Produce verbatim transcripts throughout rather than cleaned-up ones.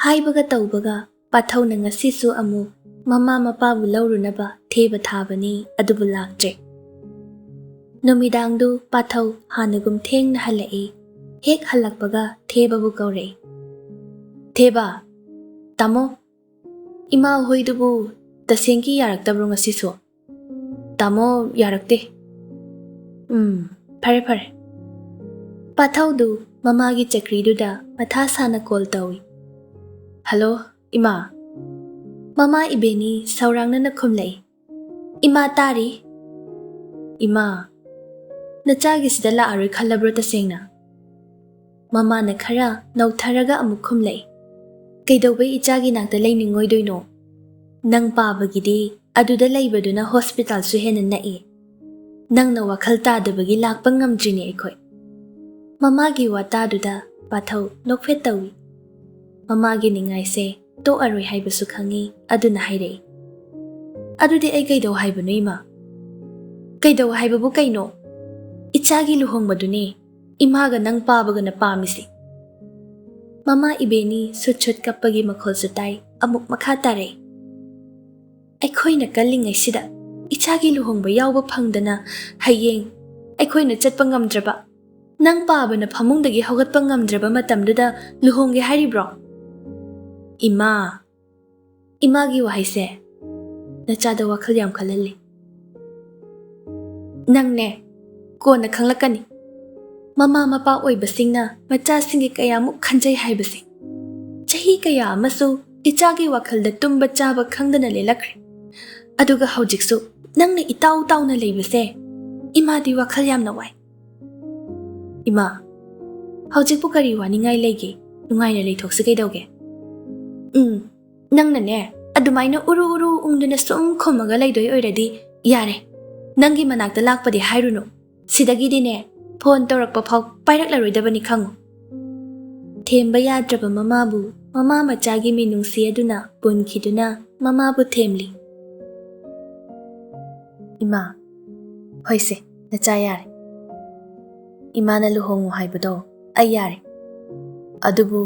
ꯍꯥꯏꯕꯒ ꯇꯧꯕꯒ ꯄꯥꯊꯧꯅ ꯉꯁꯤꯁꯨ ꯑꯃꯨꯛ ꯃꯃꯥ ꯃꯄꯥꯕꯨ ꯂꯧꯔꯨꯅꯕ ꯊꯦꯕ ꯊꯥꯕꯅꯤ, ꯑꯗꯨꯕꯨ ꯂꯥꯛꯇ꯭ꯔꯦ꯫ ꯅꯨꯃꯤꯗꯥꯡꯗꯨ ꯄꯥꯊꯧ ꯍꯥꯟꯅꯒꯨꯝ ꯊꯦꯡꯅ ꯍꯜꯂꯛꯏ꯫ ꯍꯦꯛ ꯍꯜꯂꯛꯄꯒ ꯊꯦꯕꯕꯨ ꯀꯧꯔꯛꯏ꯫ "ꯊꯦꯕ, ꯇꯥꯃꯣ, ꯏꯃꯥ ꯍꯣꯏꯗꯨꯕꯨ ꯇꯁꯦꯡꯒꯤ ꯌꯥꯔꯛꯇꯕ꯭ꯔꯣ ꯉꯁꯤꯁꯨ?" "ꯇꯥꯃꯣ, ꯌꯥꯔꯛꯇꯦ꯫" "ꯎꯝ, ꯐꯔꯦ ꯐꯔꯦ꯫" ꯄꯥꯊꯧꯗꯨ ꯃꯃꯥꯒꯤ ꯆꯀ꯭ꯔꯤꯗꯨꯗ ꯃꯊꯥ ꯁꯥꯅ ꯀꯣꯜ ꯇꯧꯏ꯫ "ꯍꯜꯂꯣ, ꯏꯃꯥ꯫" ꯃꯃꯥ ꯏꯕꯦꯅꯤ ꯁꯧꯔꯥꯡꯅꯅ ꯈꯨꯝꯂꯛꯏ꯫ "ꯏꯃꯥ ꯇꯥꯔꯤ꯫" "ꯏꯃꯥ, ꯅꯆꯥꯒꯤꯁꯤꯗ ꯂꯥꯛꯑꯔꯣꯏ ꯈꯜꯂꯕ꯭ꯔꯣ ꯇꯁꯦꯡꯅ?" ꯃꯃꯥꯅ ꯈꯔ ꯅꯧꯊꯔꯒ ꯑꯃꯨꯛ ꯈꯨꯝꯂꯛꯏ꯫ "ꯀꯩꯗꯧꯕꯩ ꯏꯆꯥꯒꯤ ꯅꯥꯛꯇ ꯂꯩꯅꯤꯡꯉꯣꯏꯗꯣꯏꯅꯣ? ꯅꯪ ꯄꯥꯕꯒꯤꯗꯤ ꯑꯗꯨꯗ ꯂꯩꯕꯗꯨꯅ ꯍꯣꯁꯄꯤꯇꯥꯜꯁꯨ ꯍꯦꯟꯅ ꯅꯛꯏ꯫ ꯅꯪꯅ ꯋꯥꯈꯜ ꯇꯥꯗꯕꯒꯤ ꯂꯥꯛꯄ ꯉꯝꯗ꯭ꯔꯤꯅꯦ ꯑꯩꯈꯣꯏ꯫" ꯃꯃꯥꯒꯤ ꯋꯥꯇꯥꯗꯨꯗ ꯄꯥꯊꯧ ꯅꯣꯛꯐꯦꯠ ꯇꯧꯏ꯫ ꯃꯃꯥꯒꯤ ꯅꯤꯡꯉꯥꯏꯁꯦ ꯇꯣꯛꯑꯔꯣꯏ ꯍꯥꯏꯕꯁꯨ ꯈꯪꯏ, ꯑꯗꯨꯅ ꯍꯥꯏꯔꯛꯏ꯫ "ꯑꯗꯨꯗꯤ ꯑꯩ ꯀꯩꯗꯧ ꯍꯥꯏꯕꯅꯣ, ꯏꯃꯥ?" "ꯀꯩꯗꯧ ꯍꯥꯏꯕꯕꯨ ꯀꯩꯅꯣ? ꯏꯆꯥꯒꯤ ꯂꯨꯍꯣꯡꯕꯗꯨꯅꯦ ꯏꯃꯥꯒ ꯅꯪ ꯄꯥꯕꯒꯅ ꯄꯥꯝꯃꯤꯁꯤ꯫" ꯃꯃꯥ ꯏꯕꯦꯅꯤ ꯁꯨꯠ ꯁꯨꯠ ꯀꯞꯄꯒꯤ ꯃꯈꯣꯜꯁꯨ ꯇꯥꯏ꯫ ꯑꯃꯨꯛ ꯃꯈꯥ ꯇꯥꯔꯛꯏ꯫ "ꯑꯩꯈꯣꯏꯅ ꯀꯜꯂꯤꯉꯩꯁꯤꯗ ꯏꯆꯥꯒꯤ ꯂꯨꯍꯣꯡꯕ ꯌꯥꯎꯕ ꯐꯪꯗꯅ ꯍꯌꯦꯡ ꯑꯩꯈꯣꯏꯅ ꯆꯠꯄ ꯉꯝꯗ꯭ꯔꯕ, ꯅꯪ ꯄꯥꯕꯅ ꯐꯃꯨꯡꯗꯒꯤ ꯍꯧꯒꯠꯄ ꯉꯝꯗ꯭ꯔꯕ ꯃꯇꯝꯗꯨꯗ ꯂꯨꯍꯣꯡꯒꯦ ꯍꯥꯏꯔꯤꯕ꯭ꯔꯣ?" "ꯏꯃꯥ, ꯏꯃꯥꯒꯤ ꯋꯥꯍꯩꯁꯦ ꯅꯆꯥꯗ ꯋꯥꯈꯜ ꯌꯥꯝ ꯈꯜꯍꯜꯂꯤ꯫ ꯅꯪꯅꯦ, ꯀꯣꯟꯅ ꯈꯪꯂꯛꯀꯅꯤ꯫ ꯃꯃꯥ ꯃꯄꯥ ꯑꯣꯏꯕꯁꯤꯡꯅ ꯃꯆꯥꯁꯤꯡꯒꯤ ꯀꯌꯥꯃꯨꯛ ꯈꯟꯖꯩ ꯍꯥꯏꯕꯁꯦ꯫ ꯆꯍꯤ ꯀꯌꯥ ꯑꯃꯁꯨ ꯏꯆꯥꯒꯤ ꯋꯥꯈꯜꯗ ꯇꯨꯝꯕ ꯆꯥꯕ ꯈꯪꯗꯅ ꯂꯦꯜꯂꯛꯈ꯭ꯔꯦ꯫ ꯑꯗꯨꯒ ꯍꯧꯖꯤꯛꯁꯨ ꯅꯪꯅ ꯏꯇꯥꯎ ꯇꯥꯎꯅ ꯂꯩꯕꯁꯦ ꯏꯃꯥꯗꯤ ꯋꯥꯈꯜ ꯌꯥꯝꯅ ꯋꯥꯏ꯫" "ꯏꯃꯥ, ꯍꯧꯖꯤꯛꯄꯨ ꯀꯔꯤ ꯋꯥꯅꯤꯡꯉꯥꯏ ꯂꯩꯒꯦ? ꯅꯨꯡꯉꯥꯏꯅ ꯂꯩꯊꯣꯛꯁꯤ ꯀꯩꯗꯧꯒꯦ?" "ꯎꯝ, ꯅꯪꯅꯅꯦ ꯑꯗꯨꯃꯥꯏꯅ ꯎꯔꯨ ꯎꯔꯨ ꯎꯪꯗꯨꯅ ꯁꯨꯝ ꯈꯨꯝꯃꯒ ꯂꯩꯗꯣꯏ ꯑꯣꯏꯔꯗꯤ ꯌꯥꯔꯦ꯫ ꯅꯪꯒꯤ ꯃꯅꯥꯛꯇ ꯂꯥꯛꯄꯗꯤ ꯍꯥꯏꯔꯨꯅꯨ꯫ ꯁꯤꯗꯒꯤꯗꯤꯅꯦ ꯐꯣꯟ ꯇꯧꯔꯛꯄ ꯐꯥꯎ ꯄꯥꯏꯔꯛꯂꯔꯣꯏꯗꯕꯅꯤ ꯈꯪꯉꯨ꯫" ꯊꯦꯝꯕ ꯌꯥꯗ꯭ꯔꯕ ꯃꯃꯥꯕꯨ ꯃꯃꯥ ꯃꯆꯥꯒꯤ ꯃꯤꯅꯨꯡꯁꯤ ꯑꯗꯨꯅ ꯄꯨꯟꯈꯤꯗꯨꯅ ꯃꯃꯥꯕꯨ ꯊꯦꯝꯂꯤ꯫ "ꯏꯃꯥ, ꯍꯣꯏꯁꯦ, ꯅꯆꯥ ꯌꯥꯔꯦ꯫ ꯏꯃꯥꯅ ꯂꯨꯍꯣꯡꯉꯨ ꯍꯥꯏꯕꯗꯣ ꯑꯩ ꯌꯥꯔꯦ꯫ ꯑꯗꯨꯕꯨ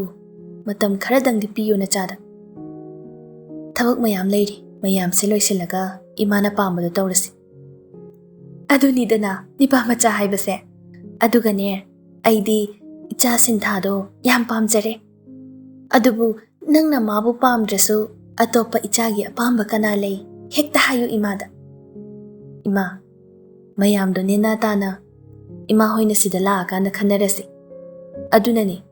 ꯃꯇꯝ ꯈꯔꯗꯪꯗꯤ ꯄꯤꯌꯨ ꯅꯆꯥꯗ꯫ ꯊꯕꯛ ꯃꯌꯥꯝ ꯂꯩꯔꯤ, ꯃꯌꯥꯝꯁꯦ ꯂꯣꯏꯁꯤꯜꯂꯒ ꯏꯃꯥꯅ ꯄꯥꯝꯕꯗꯣ ꯇꯧꯔꯁꯤ꯫ ꯑꯗꯨꯅꯤꯗꯅ ꯅꯤꯄꯥ ꯃꯆꯥ ꯍꯥꯏꯕꯁꯦ꯫ ꯑꯗꯨꯒꯅꯦ, ꯑꯩꯗꯤ ꯏꯆꯥ ꯁꯤꯟꯊꯥꯗꯣ ꯌꯥꯝ ꯄꯥꯝꯖꯔꯦ꯫ ꯑꯗꯨꯕꯨ ꯅꯪꯅ ꯃꯥꯕꯨ ꯄꯥꯝꯗ꯭ꯔꯁꯨ ꯑꯇꯣꯞꯄ ꯏꯆꯥꯒꯤ ꯑꯄꯥꯝꯕ ꯀꯅꯥ ꯂꯩ? ꯍꯦꯛꯇ ꯍꯥꯏꯌꯨ ꯏꯃꯥꯗ꯫ ꯏꯃꯥ, ꯃꯌꯥꯝꯗꯣ ꯅꯦꯅꯥ ꯇꯥꯅ ꯏꯃꯥ ꯍꯣꯏꯅ ꯁꯤꯗ ꯂꯥꯛꯑꯀꯥꯟꯗ ꯈꯟꯅꯔꯁꯤ꯫ ꯑꯗꯨꯅꯅꯦ,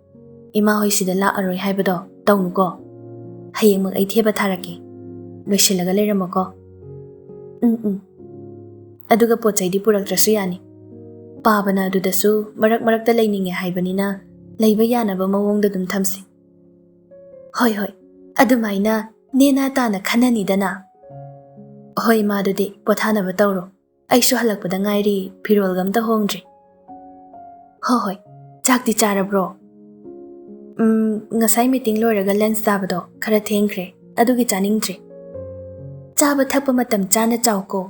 ꯏꯃꯥ ꯍꯣꯏ ꯁꯤꯗ ꯂꯥꯛꯑꯔꯣꯏ ꯍꯥꯏꯕꯗꯣ ꯇꯧꯅꯨꯀꯣ꯫ ꯍꯌꯦꯡꯃꯛ ꯑꯩ ꯊꯦꯕ ꯊꯥꯔꯛꯀꯦ꯫ ꯂꯣꯏꯁꯤꯜꯂꯒ ꯂꯩꯔꯝꯃꯣꯀꯣ꯫ ꯎꯝ, ꯎꯝ꯫ ꯑꯗꯨꯒ ꯄꯣꯠ ꯆꯩꯗꯤ ꯄꯨꯔꯛꯇ꯭ꯔꯁꯨ ꯌꯥꯅꯤ꯫ ꯄꯥꯕꯅ ꯑꯗꯨꯗꯁꯨ ꯃꯔꯛ ꯃꯔꯛꯇ ꯂꯩꯅꯤꯡꯉꯦ ꯍꯥꯏꯕꯅꯤꯅ ꯂꯩꯕ ꯌꯥꯅꯕ ꯃꯑꯣꯡꯗ ꯑꯗꯨꯝ ꯊꯝꯁꯤ꯫ ꯍꯣꯏ, ꯍꯣꯏ꯫ ꯑꯗꯨꯃꯥꯏꯅ ꯅꯦꯅꯥ ꯇꯥꯅ ꯈꯟꯅꯅꯤꯗꯅ꯫ ꯍꯣꯏ, ꯃꯥꯗꯨꯗꯤ ꯄꯣꯊꯥꯅꯕ ꯇꯧꯔꯣ꯫ ꯑꯩꯁꯨ ꯍꯜꯂꯛꯄꯗ ꯉꯥꯏꯔꯤ, ꯐꯤꯔꯣꯜꯒ ꯑꯝꯇ ꯍꯣꯡꯗ꯭ꯔꯤ꯫ ꯍꯣ ꯍꯣꯏ, ꯆꯥꯛꯇꯤ ꯆꯥꯔꯕ꯭ꯔꯣ? ꯎꯝ, ꯉꯁꯥꯏ ꯃꯤꯇꯤꯡ ꯂꯣꯏꯔꯒ ꯂꯟꯆ ꯆꯥꯕꯗꯣ ꯈꯔ ꯊꯦꯡꯈ꯭ꯔꯦ, ꯑꯗꯨꯒꯤ ꯆꯥꯅꯤꯡꯗ꯭ꯔꯤ꯫ ꯆꯥꯕ ꯊꯛꯄ ꯃꯇꯝ ꯆꯥꯅ ꯆꯥꯎꯀꯣ꯫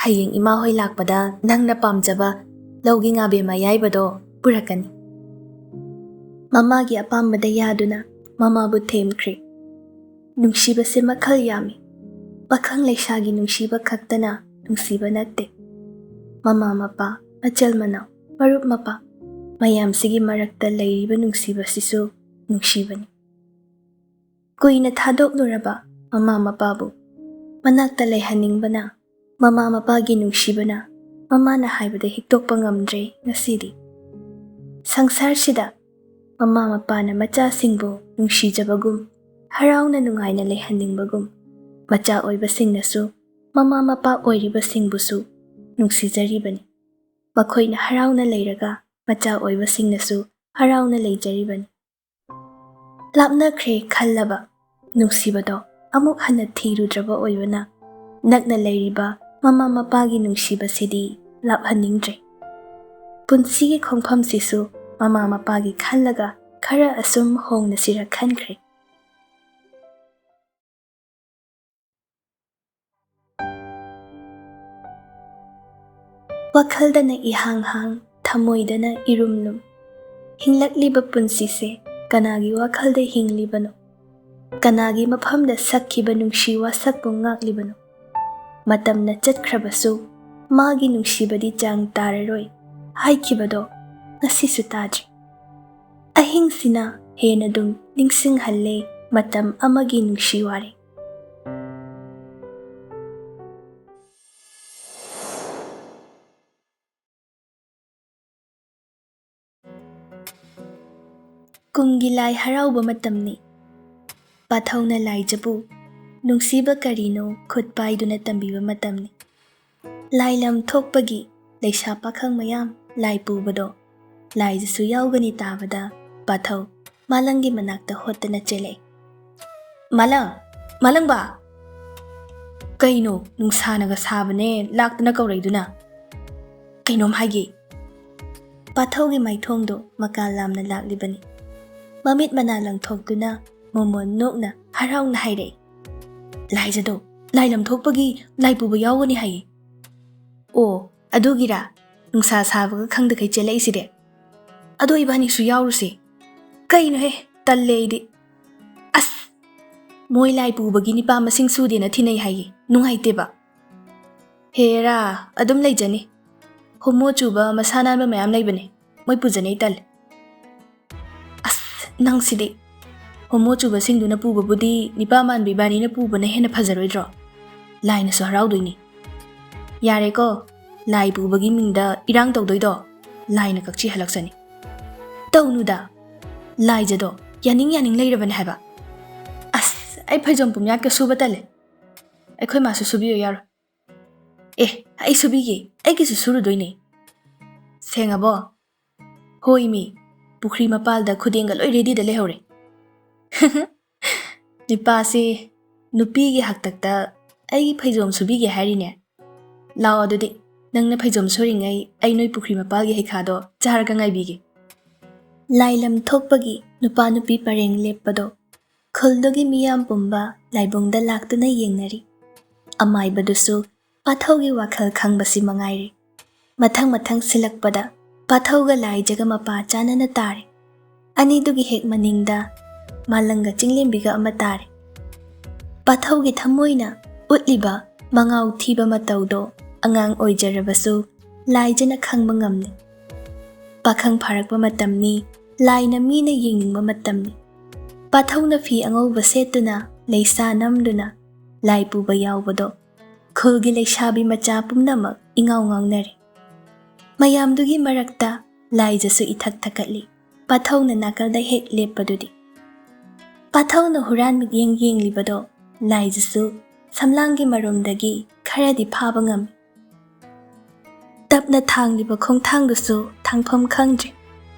ꯍꯌꯦꯡ ꯏꯃꯥ ꯍꯣꯏ ꯂꯥꯛꯄꯗ ꯅꯪꯅ ꯄꯥꯝꯖꯕ ꯂꯧꯒꯤ ꯉꯥꯕꯦꯝ ꯑꯌꯥꯏꯕꯗꯣ ꯄꯨꯔꯛꯀꯅꯤ꯫ ꯃꯃꯥꯒꯤ ꯑꯄꯥꯝꯕꯗ ꯌꯥꯗꯨꯅ ꯃꯃꯥꯕꯨ ꯊꯦꯝꯈ꯭ꯔꯦ꯫ ꯅꯨꯡꯁꯤꯕꯁꯦ ꯃꯈꯜ ꯌꯥꯝꯃꯤ꯫ ꯄꯥꯈꯪ ꯂꯩꯁꯥꯒꯤ ꯅꯨꯡꯁꯤꯕ ꯈꯛꯇꯅ ꯅꯨꯡꯁꯤꯕ ꯅꯠꯇꯦ꯫ ꯃꯃꯥ ꯃꯄꯥ, ꯃꯆꯜ ꯃꯅꯥꯎ, ꯃꯔꯨꯞ ꯃꯄꯥꯡ ꯃꯌꯥꯝꯁꯤꯒꯤ ꯃꯔꯛꯇ ꯂꯩꯔꯤꯕ ꯅꯨꯡꯁꯤꯕꯁꯤꯁꯨ ꯅꯨꯡꯁꯤꯕꯅꯤ꯫ ꯀꯨꯏꯅ ꯊꯥꯗꯣꯛꯂꯨꯔꯕ ꯃꯃꯥ ꯃꯄꯥꯕꯨ ꯃꯅꯥꯛꯇ ꯂꯩꯍꯟꯅꯤꯡꯕꯅ, ꯃꯃꯥ ꯃꯄꯥꯒꯤ ꯅꯨꯡꯁꯤꯕꯅ ꯃꯃꯥꯅ ꯍꯥꯏꯕꯗ ꯍꯤꯛꯇꯣꯛꯄ ꯉꯝꯗ꯭ꯔꯦ ꯉꯁꯤꯗꯤ꯫ ꯁꯪꯁꯥꯔꯁꯤꯗ ꯃꯃꯥ ꯃꯄꯥꯅ ꯃꯆꯥꯁꯤꯡꯕꯨ ꯅꯨꯡꯁꯤꯖꯕꯒꯨꯝ, ꯍꯔꯥꯎꯅ ꯅꯨꯡꯉꯥꯏꯅ ꯂꯩꯍꯟꯅꯤꯡꯕꯒꯨꯝ, ꯃꯆꯥ ꯑꯣꯏꯕꯁꯤꯡꯅꯁꯨ ꯃꯃꯥ ꯃꯄꯥ ꯑꯣꯏꯔꯤꯕꯁꯤꯡꯕꯨꯁꯨ ꯅꯨꯡꯁꯤꯖꯔꯤꯕꯅꯤ꯫ ꯃꯈꯣꯏꯅ ꯍꯔꯥꯎꯅ ꯂꯩꯔꯒ ꯃꯆꯥ ꯑꯣꯏꯕꯁꯤꯡꯅꯁꯨ ꯍꯔꯥꯎꯅ ꯂꯩꯖꯔꯤꯕꯅꯤ꯫ ꯂꯥꯞꯅꯈ꯭ꯔꯦ ꯈꯜꯂꯕ ꯅꯨꯡꯁꯤꯕꯗꯣ ꯑꯃꯨꯛ ꯍꯟꯅ ꯊꯤꯔꯨꯗ꯭ꯔꯕ ꯑꯣꯏꯕꯅ, ꯅꯛꯅ ꯂꯩꯔꯤꯕ ꯃꯃꯥ ꯃꯄꯥꯒꯤ ꯅꯨꯡꯁꯤꯕꯁꯤꯗꯤ ꯂꯥꯞꯍꯟꯅꯤꯡꯗ꯭ꯔꯦ꯫ ꯄꯨꯟꯁꯤꯒꯤ ꯈꯣꯡꯐꯝꯁꯤꯁꯨ ꯃꯃꯥ ꯃꯄꯥꯒꯤ ꯈꯜꯂꯒ ꯈꯔ ꯑꯁꯨꯝ ꯍꯣꯡꯅꯁꯤꯔ ꯈꯟꯈ꯭ꯔꯦ꯫ ꯋꯥꯈꯜꯗꯅ ꯏꯍꯥꯡ ꯍꯥꯡ, ꯊꯃꯣꯏꯗꯅ ꯏꯔꯨꯝ ꯂꯨꯝ꯫ ꯍꯤꯡꯂꯛꯂꯤꯕ ꯄꯨꯟꯁꯤꯁꯦ ꯀꯅꯥꯒꯤ ꯋꯥꯈꯜꯗ ꯍꯤꯡꯂꯤꯕꯅꯣ? ꯀꯅꯥꯒꯤ ꯃꯐꯝꯗ ꯁꯛꯈꯤꯕ ꯅꯨꯡꯁꯤ ꯋꯥꯁꯛꯄꯨ ꯉꯥꯛꯂꯤꯕꯅꯣ? ꯃꯇꯝꯅ ꯆꯠꯈ꯭ꯔꯕꯁꯨ ꯃꯥꯒꯤ ꯅꯨꯡꯁꯤꯕꯗꯤ ꯆꯥꯡ ꯇꯥꯔꯔꯣꯏ ꯍꯥꯏꯈꯤꯕꯗꯣ ꯉꯁꯤꯁꯨ ꯇꯥꯗ꯭ꯔꯤ꯫ ꯑꯍꯤꯡꯁꯤꯅ ꯍꯦꯟꯅ ꯑꯗꯨꯝ ꯅꯤꯡꯁꯤꯡꯍꯜꯂꯦ ꯃꯇꯝ ꯑꯃꯒꯤ ꯅꯨꯡꯁꯤ ꯋꯥꯔꯤ꯫ ꯀꯨꯝꯒꯤ ꯂꯥꯏ ꯍꯔꯥꯎꯕ ꯃꯇꯝꯅꯤ꯫ ꯄꯥꯊꯧꯅ ꯂꯥꯏꯖꯕꯨ ꯅꯨꯡꯁꯤꯕ ꯀꯔꯤꯅꯣ ꯈꯨꯠ ꯄꯥꯏꯗꯨꯅ ꯇꯝꯕꯤꯕ ꯃꯇꯝꯅꯤ꯫ ꯂꯥꯏ ꯂꯝ ꯊꯣꯛꯄꯒꯤ ꯂꯩꯁꯥ ꯄꯥꯈꯪ ꯃꯌꯥꯝ ꯂꯥꯏ ꯄꯨꯕꯗꯣ ꯂꯥꯏꯖꯁꯨ ꯌꯥꯎꯒꯅꯤ ꯇꯥꯕꯗ ꯄꯥꯊꯧ ꯃꯥꯂꯪꯒꯤ ꯃꯅꯥꯛꯇ ꯍꯣꯠꯇꯅ ꯆꯦꯜꯂꯛꯏ꯫ "ꯃꯥꯂꯪ! ꯃꯥꯂꯪꯕ!" "ꯀꯩꯅꯣ, ꯅꯨꯡꯁꯥꯅꯒ ꯁꯥꯕꯅꯦ ꯂꯥꯛꯇꯅ ꯀꯧꯔꯛꯏꯗꯨꯅ? ꯀꯩꯅꯣꯝ ꯍꯥꯏꯒꯦ!" ꯄꯥꯊꯧꯒꯤ ꯃꯥꯏꯊꯣꯡꯗꯣ ꯃꯀꯥ ꯂꯥꯝꯅ ꯂꯥꯛꯂꯤꯕꯅꯤ꯫ ꯃꯃꯤꯠ ꯃꯅꯥ ꯂꯪꯊꯣꯛꯇꯨꯅ ꯃꯣꯃꯣꯟ ꯅꯣꯛꯅ ꯍꯔꯥꯎꯅ ꯍꯥꯏꯔꯛꯏ꯫ "ꯂꯥꯏꯖꯗꯣ ꯂꯥꯏ ꯂꯝ ꯊꯣꯛꯄꯒꯤ ꯂꯥꯏ ꯄꯨꯕ ꯌꯥꯎꯒꯅꯤ ꯍꯥꯏꯌꯦ꯫" "ꯑꯣ, ꯑꯗꯨꯒꯤꯔꯥ ꯅꯨꯡꯁꯥ ꯁꯥꯕꯒ ꯈꯪꯗꯈꯩ ꯆꯦꯜꯂꯛꯏꯁꯤꯗꯤ? ꯑꯗꯣ ꯏꯕꯥꯅꯤꯁꯨ ꯌꯥꯎꯔꯨꯁꯦ꯫" "ꯀꯩꯅꯣꯍꯦ, ꯇꯜꯂꯦ ꯑꯩꯗꯤ꯫" "ꯑꯁ, ꯃꯣꯏ ꯂꯥꯏ ꯄꯨꯕꯒꯤ ꯅꯤꯄꯥ ꯃꯁꯤꯡ ꯁꯨꯗꯦꯅ ꯊꯤꯅꯩ ꯍꯥꯏꯌꯦ, ꯅꯨꯡꯉꯥꯏꯇꯦꯕ꯫" "ꯍꯦꯔꯥ, ꯑꯗꯨꯝ ꯂꯩꯖꯅꯤ꯫ ꯍꯣꯃꯣ ꯆꯨꯕ ꯃꯁꯥ ꯅꯥꯟꯕ ꯃꯌꯥꯝ ꯂꯩꯕꯅꯦ, ꯃꯣꯏ ꯄꯨꯖꯅꯩ ꯇꯜꯂꯦ꯫" "ꯑꯁ, ꯅꯪꯁꯤꯗꯤ! ꯍꯣꯃꯣ ꯆꯨꯕꯁꯤꯡꯗꯨꯅ ꯄꯨꯕꯕꯨꯗꯤ ꯅꯤꯄꯥ ꯃꯥꯟꯕꯤ ꯏꯕꯥꯅꯤꯅ ꯄꯨꯕꯅ ꯍꯦꯟꯅ ꯐꯖꯔꯣꯏꯗ꯭ꯔꯣ? ꯂꯥꯏꯅꯁꯨ ꯍꯔꯥꯎꯗꯣꯏꯅꯤ꯫" "ꯌꯥꯔꯦꯀꯣ, ꯂꯥꯏ ꯄꯨꯕꯒꯤ ꯃꯤꯡꯗ ꯏꯔꯥꯡ ꯇꯧꯗꯣꯏꯗꯣ ꯂꯥꯏꯅ ꯀꯛꯆꯤ ꯍꯜꯂꯛꯆꯅꯤ꯫" "ꯇꯧꯅꯨꯗ, ꯂꯥꯏꯖꯗꯣ ꯌꯥꯅꯤꯡ ꯌꯥꯅꯤꯡ ꯂꯩꯔꯕꯅꯦ ꯍꯥꯏꯕ꯫" "ꯑꯁ, ꯑꯩ ꯐꯩꯖꯣꯝ ꯄꯨꯝꯌꯥꯠꯀ ꯁꯨꯕ ꯇꯜꯂꯦ꯫ ꯑꯩꯈꯣꯏ ꯃꯥꯁꯨ ꯁꯨꯕꯤꯌꯨ ꯌꯥꯔꯣꯏ꯫" "ꯑꯦ, ꯑꯩ ꯁꯨꯕꯤꯒꯦ, ꯑꯩꯒꯤꯁꯨ ꯁꯨꯔꯨꯗꯣꯏꯅꯦ꯫" "ꯁꯦꯡꯉꯕꯣ?" "ꯍꯣꯏ ꯃꯤ, ꯄꯨꯈ꯭ꯔꯤ ꯃꯄꯥꯜꯗ ꯈꯨꯗꯦꯡꯒ ꯂꯣꯏ ꯔꯦꯗꯤꯗ ꯂꯩꯍꯧꯔꯦ꯫" "ꯅꯤꯄꯥꯁꯦ ꯅꯨꯄꯤꯒꯤ ꯍꯥꯛꯇꯛꯇ ꯑꯩꯒꯤ ꯐꯩꯖꯣꯝ ꯁꯨꯕꯤꯒꯦ ꯍꯥꯏꯔꯤꯅꯦ꯫ ꯂꯥꯛꯑꯣ ꯑꯗꯨꯗꯤ, ꯅꯪꯅ ꯐꯩꯖꯣꯝ ꯁꯨꯔꯤꯉꯩ ꯑꯩ ꯅꯣꯏ ꯄꯨꯈ꯭ꯔꯤ ꯃꯄꯥꯜꯒꯤ ꯍꯩꯈꯥꯗꯣ ꯆꯥꯔꯒ ꯉꯥꯏꯕꯤꯒꯦ꯫" ꯂꯥꯏ ꯂꯝ ꯊꯣꯛꯄꯒꯤ ꯅꯨꯄꯥ ꯅꯨꯄꯤ ꯄꯔꯦꯡ ꯂꯦꯞꯄꯗꯣ ꯈꯨꯜꯗꯨꯒꯤ ꯃꯤꯌꯥꯝ ꯄꯨꯝꯕ ꯂꯥꯏꯕꯨꯡꯗ ꯂꯥꯛꯇꯨꯅ ꯌꯦꯡꯅꯔꯤ꯫ ꯑꯃꯥꯏꯕꯗꯨꯁꯨ ꯄꯥꯊꯧꯒꯤ ꯋꯥꯈꯜ ꯈꯪꯕꯁꯤ ꯃꯉꯥꯏꯔꯦ꯫ ꯃꯊꯪ ꯃꯊꯪ ꯁꯤꯜꯂꯛꯄꯗ ꯄꯥꯊꯧꯒ ꯂꯥꯏꯖꯒ ꯃꯄꯥ ꯆꯥꯅꯅ ꯇꯥꯔꯦ꯫ ꯑꯅꯤꯗꯨꯒꯤ ꯍꯦꯛ ꯃꯅꯤꯡꯗ ꯃꯥꯂꯪꯒ ꯆꯤꯡꯂꯦꯝꯕꯤꯒ ꯑꯃ ꯇꯥꯔꯦ꯫ ꯄꯥꯊꯧꯒꯤ ꯊꯃꯣꯏꯅ ꯎꯠꯂꯤꯕ ꯃꯉꯥꯎ ꯊꯤꯕ ꯃꯇꯧꯗꯣ ꯑꯉꯥꯡ ꯑꯣꯏꯖꯔꯕꯁꯨ ꯂꯥꯏꯖꯅ ꯈꯪꯕ ꯉꯝꯂꯦ꯫ ꯄꯥꯈꯪ ꯐꯥꯔꯛꯄ ꯃꯇꯝꯅꯤ, ꯂꯥꯏꯅ ꯃꯤꯅ ꯌꯦꯡꯅꯤꯡꯕ ꯃꯇꯝꯅꯤ꯫ ꯄꯥꯊꯧꯅ ꯐꯤ ꯑꯉꯧꯕ ꯁꯦꯠꯇꯨꯅ, ꯂꯩꯁꯥ ꯅꯝꯗꯨꯅ ꯂꯥꯏ ꯄꯨꯕ ꯌꯥꯎꯕꯗꯣ ꯈꯨꯜꯒꯤ ꯂꯩꯁꯥꯕꯤ ꯃꯆꯥ ꯄꯨꯝꯅꯃꯛ ꯏꯉꯥꯎ ꯉꯥꯎꯅꯔꯦ꯫ ꯃꯌꯥꯝꯗꯨꯒꯤ ꯃꯔꯛꯇ ꯂꯥꯏꯖꯁꯨ ꯏꯊꯛ ꯊꯛꯀꯠꯂꯤ꯫ ꯄꯥꯊꯧꯅ ꯅꯥꯀꯜꯗ ꯍꯦꯛ ꯂꯦꯞꯄꯗꯨꯗꯤ꯫ ꯄꯥꯊꯧꯅ ꯍꯨꯔꯥꯟ ꯃꯤꯠꯌꯦꯡ ꯌꯦꯡꯂꯤꯕꯗꯣ ꯂꯥꯏꯖꯁꯨ ꯁꯝꯂꯥꯡꯒꯤ ꯃꯔꯨꯝꯗꯒꯤ ꯈꯔꯗꯤ ꯐꯥꯕ ꯉꯝꯃꯤ꯫ ꯇꯞꯅ ꯊꯥꯡꯂꯤꯕ ꯈꯣꯡꯊꯥꯡꯗꯨꯁꯨ ꯊꯥꯡꯐꯝ ꯈꯪꯗ꯭ꯔꯦ꯫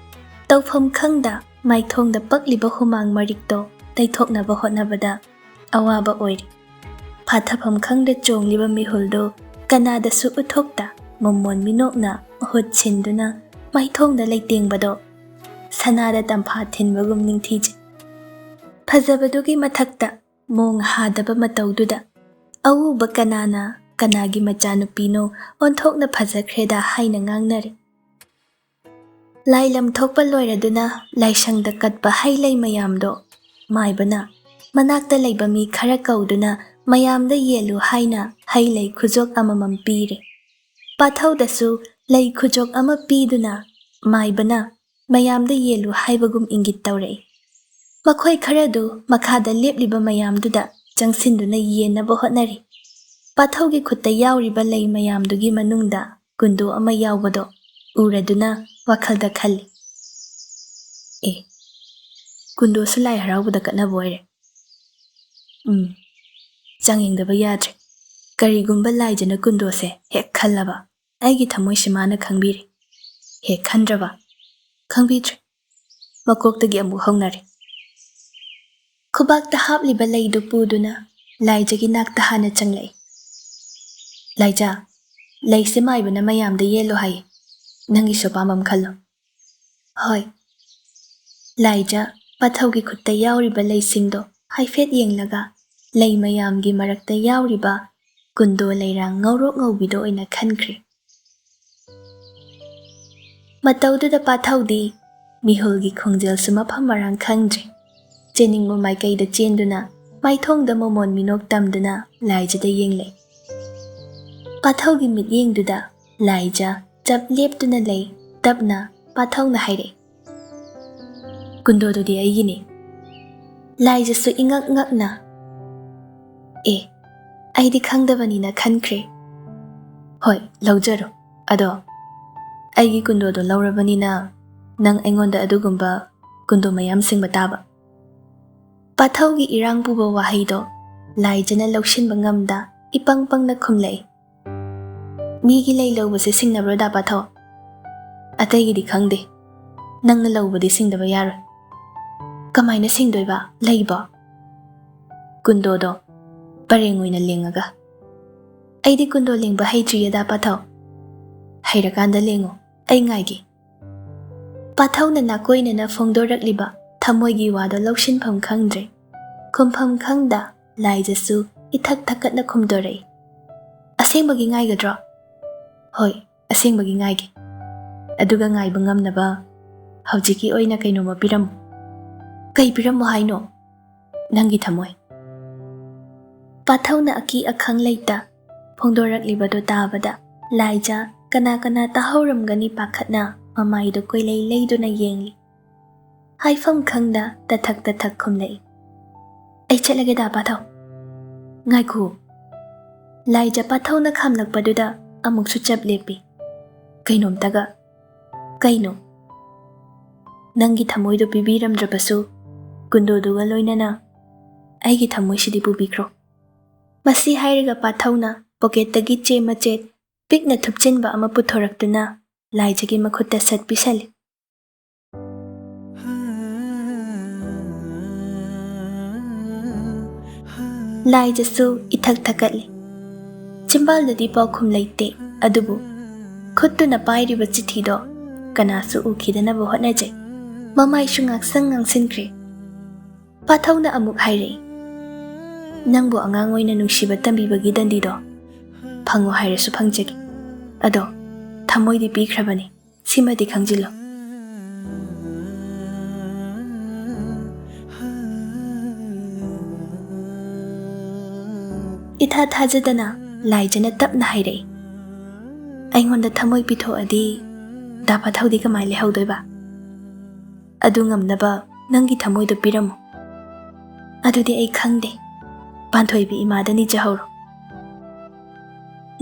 ꯇꯧꯐꯝ ꯈꯪꯗ ꯃꯥꯏꯊꯣꯡꯗ ꯄꯛꯂꯤꯕ ꯍꯨꯃꯥꯡ ꯃꯔꯤꯛꯇꯣ ꯇꯩꯊꯣꯛꯅꯕ ꯍꯣꯠꯅꯕꯗ ꯑꯋꯥꯕ ꯑꯣꯏꯔꯤ꯫ ꯐꯥꯊꯐꯝ ꯈꯪꯗ ꯆꯣꯡꯂꯤꯕ ꯃꯤꯍꯨꯜꯗꯨ ꯀꯅꯥꯗꯁꯨ ꯎꯠꯊꯣꯛꯇ ꯃꯣꯃꯣꯟ ꯃꯤꯅꯣꯛꯅ ꯃꯍꯨꯠ ꯁꯤꯟꯗꯨꯅ ꯃꯥꯏꯊꯣꯡꯗ ꯂꯩꯇꯦꯡꯕꯗꯣ ꯁꯅꯥꯗ ꯇꯝꯐꯥ ꯊꯤꯟꯕꯒꯨꯝ ꯅꯤꯡꯊꯤꯖꯩ꯫ ꯐꯖꯕꯗꯨꯒꯤ ꯃꯊꯛꯇ ꯃꯣꯡ ꯍꯥꯗꯕ ꯃꯇꯧꯗꯨꯗ ꯑꯎꯕ ꯀꯅꯥꯅ ꯀꯅꯥꯒꯤ ꯃꯆꯥꯅꯨꯄꯤꯅꯣ ꯑꯣꯟꯊꯣꯛꯅ ꯐꯖꯈ꯭ꯔꯦꯗ ꯍꯥꯏꯅ ꯉꯥꯡꯅꯔꯦ꯫ ꯂꯥꯏꯂꯝ ꯊꯣꯛꯄ ꯂꯣꯏꯔꯗꯨꯅ ꯂꯥꯏꯁꯪꯗ ꯀꯠꯄ ꯍꯩ ꯂꯩ ꯃꯌꯥꯝꯗꯣ ꯃꯥꯏꯕꯅ ꯃꯅꯥꯛꯇ ꯂꯩꯕ ꯃꯤ ꯈꯔ ꯀꯧꯗꯨꯅ ꯃꯌꯥꯝꯗ ꯌꯦꯜꯂꯨ ꯍꯥꯏꯅ ꯍꯩ ꯂꯩ ꯈꯨꯖꯣꯛ ꯑꯃꯃꯝ ꯄꯤꯔꯦ꯫ ꯄꯥꯊꯧꯗꯁꯨ ꯂꯩ ꯈꯨꯖꯣꯛ ꯑꯃ ꯄꯤꯗꯨꯅ ꯃꯥꯏꯕꯅ ꯃꯌꯥꯝꯗ ꯌꯦꯜꯂꯨ ꯍꯥꯏꯕꯒꯨꯝ ꯏꯪꯒꯤꯠ ꯇꯧꯔꯛꯏ꯫ ꯃꯈꯣꯏ ꯈꯔꯗꯨ ꯃꯈꯥꯗ ꯂꯦꯞꯂꯤꯕ ꯃꯌꯥꯝꯗꯨꯗ ꯆꯪꯁꯤꯟꯗꯨꯅ ꯌꯦꯟꯅꯕ ꯍꯣꯠꯅꯔꯤ꯫ ꯄꯥꯊꯧꯒꯤ ꯈꯨꯠꯇ ꯌꯥꯎꯔꯤꯕ ꯂꯩ ꯃꯌꯥꯝꯗꯨꯒꯤ ꯃꯅꯨꯡꯗ ꯀꯨꯟꯗꯣ ꯑꯃ ꯌꯥꯎꯕꯗꯣ ꯎꯔꯗꯨꯅ ꯋꯥꯈꯜꯗ ꯈꯜꯂꯤ, "ꯑꯦ, ꯀꯨꯟꯗꯣꯁꯨ ꯂꯥꯏ ꯍꯔꯥꯎꯕꯗ ꯀꯠꯅꯕ ꯑꯣꯏꯔꯦ꯫ ꯎꯝ, ꯆꯥꯡꯌꯦꯡꯗꯕ ꯌꯥꯗ꯭ꯔꯦ꯫ ꯀꯔꯤꯒꯨꯝꯕ ꯂꯥꯏꯖꯅ ꯀꯨꯟꯗꯣꯁꯦ ꯍꯦꯛ ꯈꯜꯂꯕ, ꯑꯩꯒꯤ ꯊꯃꯣꯏꯁꯤ ꯃꯥꯅ ꯈꯪꯕꯤꯔꯦ꯫ ꯍꯦꯛ ꯈꯟꯗ꯭ꯔꯕ, ꯈꯪꯕꯤꯗ꯭ꯔꯦ꯫ ꯃꯀꯣꯛꯇꯒꯤ ꯑꯃꯨꯛ ꯍꯧꯅꯔꯦ"꯫ ꯈꯨꯕꯥꯛꯇ ꯍꯥꯞꯂꯤꯕ ꯂꯩꯗꯨ ꯄꯨꯗꯨꯅ ꯂꯥꯏꯖꯒꯤ ꯅꯥꯛꯇ ꯍꯥꯟꯅ ꯆꯪꯂꯛꯏ꯫ "ꯂꯥꯏꯖ, ꯂꯩꯁꯦ ꯃꯥꯏꯕꯅ ꯃꯌꯥꯝꯗ ꯌꯦꯜꯂꯣ ꯍꯥꯏ꯫ ꯅꯪꯒꯤꯁꯨ ꯑꯄꯥꯝꯕ ꯑꯃ ꯈꯜꯂꯣ"꯫ "ꯍꯣꯏ"꯫ ꯂꯥꯏꯖ ꯄꯥꯊꯧꯒꯤ ꯈꯨꯠꯇ ꯌꯥꯎꯔꯤꯕ ꯂꯩꯁꯤꯡꯗꯣ ꯍꯥꯏꯐꯦꯠ ꯌꯦꯡꯂꯒ ꯂꯩ ꯃꯌꯥꯝꯒꯤ ꯃꯔꯛꯇ ꯌꯥꯎꯔꯤꯕ ꯀꯨꯟꯗꯣ ꯂꯩꯔꯥꯡ ꯉꯧꯔꯣꯛ ꯉꯧꯕꯤꯗꯣ ꯑꯣꯏꯅ ꯈꯟꯈ꯭ꯔꯦ꯫ ꯃꯇꯧꯗꯨꯗ ꯄꯥꯊꯧꯗꯤ ꯃꯤꯍꯨꯜꯒꯤ ꯈꯣꯡꯖꯦꯜꯁꯨ ꯃꯐꯝ ꯃꯔꯥꯡ ꯈꯪꯗ꯭ꯔꯦ꯫ ꯆꯦꯟꯅꯤꯡꯕ ꯃꯥꯏꯀꯩꯗ ꯆꯦꯟꯗꯨꯅ, ꯃꯥꯏꯊꯣꯡꯗ ꯃꯣꯃꯣꯟ ꯃꯤꯅꯣꯛ ꯇꯝꯗꯨꯅ ꯂꯥꯏꯖꯗ ꯌꯦꯡꯂꯦ꯫ ꯄꯥꯊꯧꯒꯤ ꯃꯤꯠꯌꯦꯡꯗꯨꯗ ꯂꯥꯏꯖ ꯆꯞ ꯂꯦꯞꯇꯨꯅ ꯂꯩ꯫ ꯇꯞꯅ ꯄꯥꯊꯧꯅ ꯍꯥꯏꯔꯛꯏ, "ꯀꯨꯟꯗꯣꯗꯨꯗꯤ ꯑꯩꯒꯤꯅꯤ꯫" ꯂꯥꯏꯖꯁꯨ ꯏꯉꯛ ꯉꯛꯅ, "ꯑꯦ, ꯑꯩꯗꯤ ꯈꯪꯗꯕꯅꯤꯅ ꯈꯟꯈ꯭ꯔꯦ꯫" "ꯍꯣꯏ, ꯂꯧꯖꯔꯣ꯫ ꯑꯗꯣ ꯑꯩꯒꯤ ꯀꯨꯟꯗꯣꯗꯣ ꯂꯧꯔꯕꯅꯤꯅ ꯅꯪ ꯑꯩꯉꯣꯟꯗ ꯑꯗꯨꯒꯨꯝꯕ ꯀꯨꯟꯗꯣ ꯃꯌꯥꯝ ꯁꯤꯡꯕ ꯇꯥꯕ꯫" ꯄꯥꯊꯧꯒꯤ ꯏꯔꯥꯡ ꯄꯨꯕ ꯋꯥꯍꯩꯗꯣ ꯂꯥꯏꯖꯅ ꯂꯧꯁꯤꯟꯕ ꯉꯝꯗ ꯏꯄꯪ ꯄꯪꯅ ꯈꯨꯝꯂꯛꯏ, "ꯃꯤꯒꯤ ꯂꯩ ꯂꯧꯕꯁꯦ ꯁꯤꯡꯅꯕ꯭ꯔꯣ, ꯗꯥ ꯄꯥꯊꯧ?" "ꯑꯇꯩꯒꯤꯗꯤ ꯈꯪꯗꯦ꯫ ꯅꯪꯅ ꯂꯧꯕꯗꯤ ꯁꯤꯡꯗꯕ ꯌꯥꯔꯣꯏ꯫" "ꯀꯃꯥꯏꯅ ꯁꯤꯡꯗꯣꯏꯕ? ꯂꯩꯕꯣ?" ꯀꯨꯟꯗꯣꯗꯣ ꯄꯔꯦꯡ ꯑꯣꯏꯅ ꯂꯦꯡꯉꯒ, "ꯑꯩꯗꯤ ꯀꯨꯟꯗꯣ ꯂꯦꯡꯕ ꯍꯩꯇ꯭ꯔꯤꯌꯦ, ꯗꯥ ꯄꯥꯊꯧ꯫" "ꯍꯩꯔꯀꯥꯟꯗ ꯂꯦꯡꯉꯨ, ꯑꯩ ꯉꯥꯏꯒꯦ꯫" ꯄꯥꯊꯧꯅ ꯅꯥꯀꯣꯏꯅꯅ ꯐꯣꯡꯗꯣꯔꯛꯂꯤꯕ ꯊꯃꯣꯏꯒꯤ ꯋꯥꯗꯣ ꯂꯧꯁꯤꯟꯐꯝ ꯈꯪꯗ꯭ꯔꯦ꯫ ꯈꯨꯝꯐꯝ ꯈꯪꯗ ꯂꯥꯏꯖꯁꯨ ꯏꯊꯛ ꯊꯛꯀꯠꯅ ꯈꯨꯝꯗꯣꯔꯛꯏ, "ꯑꯁꯦꯡꯕꯒꯤ ꯉꯥꯏꯒꯗ꯭ꯔꯣ?" "ꯍꯣꯏ, ꯑꯁꯦꯡꯕꯒꯤ ꯉꯥꯏꯒꯦ꯫ ꯑꯗꯨꯒ ꯉꯥꯏꯕ ꯉꯝꯅꯕ ꯍꯧꯖꯤꯛꯀꯤ ꯑꯣꯏꯅ ꯀꯩꯅꯣꯝꯃ ꯄꯤꯔꯝꯃꯨ꯫" "ꯀꯩ ꯄꯤꯔꯝꯃꯣ ꯍꯥꯏꯅꯣ?" "ꯅꯪꯒꯤ ꯊꯃꯣꯏ꯫" ꯄꯥꯊꯧꯅ ꯑꯀꯤ ꯑꯈꯪ ꯂꯩꯇ ꯐꯣꯡꯗꯣꯔꯛꯂꯤꯕꯗꯨ ꯇꯥꯕꯗ ꯂꯥꯏꯖ ꯀꯅꯥ ꯀꯅꯥ ꯇꯥꯍꯧꯔꯝꯒꯅꯤ ꯄꯥꯈꯠꯅ ꯃꯃꯥꯏꯗꯨ ꯀꯣꯏꯂꯩ ꯂꯩꯗꯨꯅ ꯌꯦꯡꯂꯤ꯫ ꯍꯥꯏꯐꯝ ꯈꯪꯗ ꯇꯊꯛ ꯇꯊꯛ ꯈꯨꯝꯂꯛꯏ, "ꯑꯩ ꯆꯠꯂꯒꯦ, ꯗꯥ ꯄꯥꯊꯧ꯫" "ꯉꯥꯏꯈꯣ꯫" ꯂꯥꯏꯖ ꯄꯥꯊꯧꯅ ꯈꯥꯝꯂꯛꯄꯗꯨꯗ ꯑꯃꯨꯛꯁꯨ ꯆꯞ ꯂꯦꯞꯄꯤ꯫ "ꯀꯩꯅꯣꯝꯇꯒ꯫" "ꯀꯩꯅꯣ?" "ꯅꯪꯒꯤ ꯊꯃꯣꯏꯗꯨ ꯄꯤꯕꯤꯔꯝꯗ꯭ꯔꯕꯁꯨ, ꯀꯨꯟꯗꯣꯗꯨꯒ ꯂꯣꯏꯅꯅ ꯑꯩꯒꯤ ꯊꯃꯣꯏꯁꯤꯗꯤ ꯄꯨꯕꯤꯈ꯭ꯔꯣ꯫" ꯃꯁꯤ ꯍꯥꯏꯔꯒ ꯄꯥꯊꯧꯅ ꯄꯣꯀꯦꯠꯇꯒꯤ ꯆꯦ ꯃꯆꯦꯠ ꯄꯤꯛꯅ ꯊꯨꯞꯆꯤꯟꯕ ꯑꯃ ꯄꯨꯊꯣꯔꯛꯇꯨꯅ ꯂꯥꯏꯖꯒꯤ ꯃꯈꯨꯠꯇ ꯁꯠ ꯄꯤꯁꯜꯂꯤ꯫ ꯂꯥꯏꯖꯁꯨ ꯏꯊꯛ ꯊꯛꯀꯠꯂꯤ꯫ ꯆꯤꯝꯕꯥꯜꯗꯗꯤ ꯄꯥꯎꯈꯨꯝ ꯂꯩꯇꯦ, ꯑꯗꯨꯕꯨ ꯈꯨꯠꯇꯨꯅ ꯄꯥꯏꯔꯤꯕ ꯆꯤꯊꯤꯗꯣ ꯀꯅꯥꯁꯨ ꯎꯈꯤꯗꯅꯕ ꯍꯣꯠꯅꯖꯩ꯫ ꯃꯃꯥꯏꯁꯨ ꯉꯥꯡꯁꯪ ꯉꯥꯡꯁꯤꯟꯈ꯭ꯔꯦ꯫ ꯄꯥꯊꯧꯅ ꯑꯃꯨꯛ ꯍꯥꯏꯔꯛꯏ, "ꯅꯪꯕꯨ ꯑꯉꯥꯡ ꯑꯣꯏꯅ ꯅꯨꯡꯁꯤꯕ ꯇꯝꯕꯤꯕꯒꯤ ꯗꯟꯗꯤꯗꯣ ꯐꯪꯉꯣ ꯍꯥꯏꯔꯁꯨ ꯐꯪꯖꯒꯦ꯫ ꯑꯗꯣ ꯊꯃꯣꯏꯗꯤ ꯄꯤꯈ꯭ꯔꯕꯅꯤ, ꯁꯤꯃꯗꯤ ꯈꯪꯖꯤꯜꯂꯣ꯫" ꯏꯊꯥ ꯊꯥꯖꯗꯅ ꯂꯥꯏꯖꯅ ꯇꯞꯅ ꯍꯥꯏꯔꯛꯏ, "ꯑꯩꯉꯣꯟꯗ ꯊꯃꯣꯏ ꯄꯤꯊꯣꯛꯑꯗꯤ ꯗꯥ ꯄꯥꯊꯧꯗꯤ ꯀꯃꯥꯏ ꯂꯩꯍꯧꯗꯣꯏꯕ? ꯑꯗꯨ ꯉꯝꯅꯕ ꯅꯪꯒꯤ ꯊꯃꯣꯏꯗꯣ ꯄꯤꯔꯝꯃꯨ꯫ ꯑꯗꯨꯗꯤ ꯑꯩ ꯈꯪꯗꯦ, ꯄꯥꯟꯊꯣꯏꯕꯤ ꯏꯃꯥꯗ ꯅꯤꯖꯍꯧꯔꯣ"꯫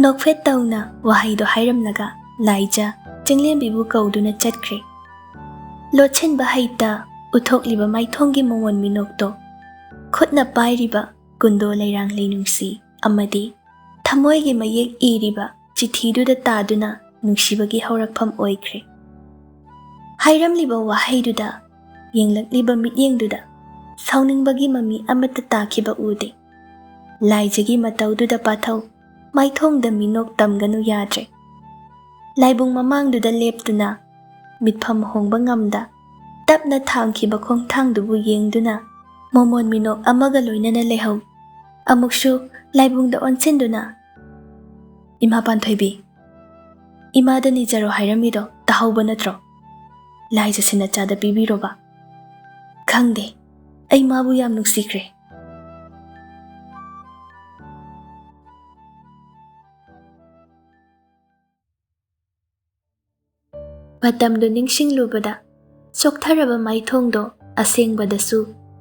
ꯅꯣꯛꯐꯦꯠ ꯇꯧꯅ ꯋꯥꯍꯩꯗꯣ ꯍꯥꯏꯔꯝꯂꯒ ꯂꯥꯏꯖ ꯆꯤꯡꯂꯦꯝꯕꯤꯕꯨ ꯀꯧꯗꯨꯅ ꯆꯠꯈ꯭ꯔꯦ꯫ ꯂꯣꯠꯁꯤꯟꯕ ꯍꯩꯇ ꯎꯠꯊꯣꯛꯂꯤꯕ ꯃꯥꯏꯊꯣꯡꯒꯤ ꯃꯉꯣꯟ ꯃꯤꯅꯣꯛꯇꯣ ꯈꯨꯠꯅ ꯄꯥꯏꯔꯤꯕ ꯀꯨꯟꯗꯣ ꯂꯩꯔꯥꯡ ꯂꯩꯅꯨꯡꯁꯤ ꯑꯃꯗꯤ ꯊꯃꯣꯏꯒꯤ ꯃꯌꯦꯛ ꯏꯔꯤꯕ ꯆꯤꯊꯤꯗꯨꯗ ꯇꯥꯗꯨꯅ ꯅꯨꯡꯁꯤꯕꯒꯤ ꯍꯧꯔꯛꯐꯝ ꯑꯣꯏꯈ꯭ꯔꯦ꯫ ꯍꯥꯏꯔꯝꯂꯤꯕ ꯋꯥꯍꯩꯗꯨꯗ ꯌꯦꯡꯂꯛꯂꯤꯕ ꯃꯤꯠꯌꯦꯡꯗꯨꯗ ꯁꯥꯎꯅꯤꯡꯕꯒꯤ ꯃꯃꯤ ꯑꯃꯠꯇ ꯇꯥꯈꯤꯕ ꯎꯗꯦ꯫ ꯂꯥꯏꯖꯒꯤ ꯃꯇꯧꯗꯨꯗ ꯄꯥꯊꯧ ꯃꯥꯏꯊꯣꯡꯗ ꯃꯤꯅꯣꯛ ꯇꯝꯒꯅꯨ ꯌꯥꯗ꯭ꯔꯦ꯫ ꯂꯥꯏꯕꯨꯡ ꯃꯃꯥꯡꯗꯨꯗ ꯂꯦꯞꯇꯨꯅ ꯃꯤꯠꯐꯝ ꯍꯣꯡꯕ ꯉꯝꯗ ꯇꯞꯅ ꯊꯥꯡꯈꯤꯕ ꯈꯣꯡꯊꯥꯡꯗꯨꯕꯨ ꯌꯦꯡꯗꯨꯅ ꯃꯣꯃꯣꯟ ꯃꯤꯅꯣꯛ ꯑꯃꯒ ꯂꯣꯏꯅꯅ ꯂꯩꯍꯧꯏ꯫ ꯑꯃꯨꯛꯁꯨ ꯂꯥꯏꯕꯨꯡꯗ ꯑꯣꯟꯁꯤꯟꯗꯨꯅ, "ꯏꯃꯥ ꯄꯥꯟꯊꯣꯏꯕꯤ, ꯏꯃꯥꯗ ꯅꯤꯖꯔꯣ ꯍꯥꯏꯔꯝꯃꯤꯗꯣ ꯇꯥꯍꯧꯕ ꯅꯠꯇ꯭ꯔꯣ? ꯂꯥꯏꯖꯁꯤꯅ ꯆꯥꯗ ꯄꯤꯕꯤꯔꯣꯕ꯫ ꯈꯪꯗꯦ, ꯑꯩ ꯃꯥꯕꯨ ꯌꯥꯝ ꯅꯨꯡꯁꯤꯈ꯭ꯔꯦ"꯫ ꯃꯇꯝꯗꯨ ꯅꯤꯡꯁꯤꯡꯂꯨꯕꯗ ꯆꯣꯛꯊꯔꯕ ꯃꯥꯏꯊꯣꯡꯗꯣ ꯑꯁꯦꯡꯕꯗꯁꯨ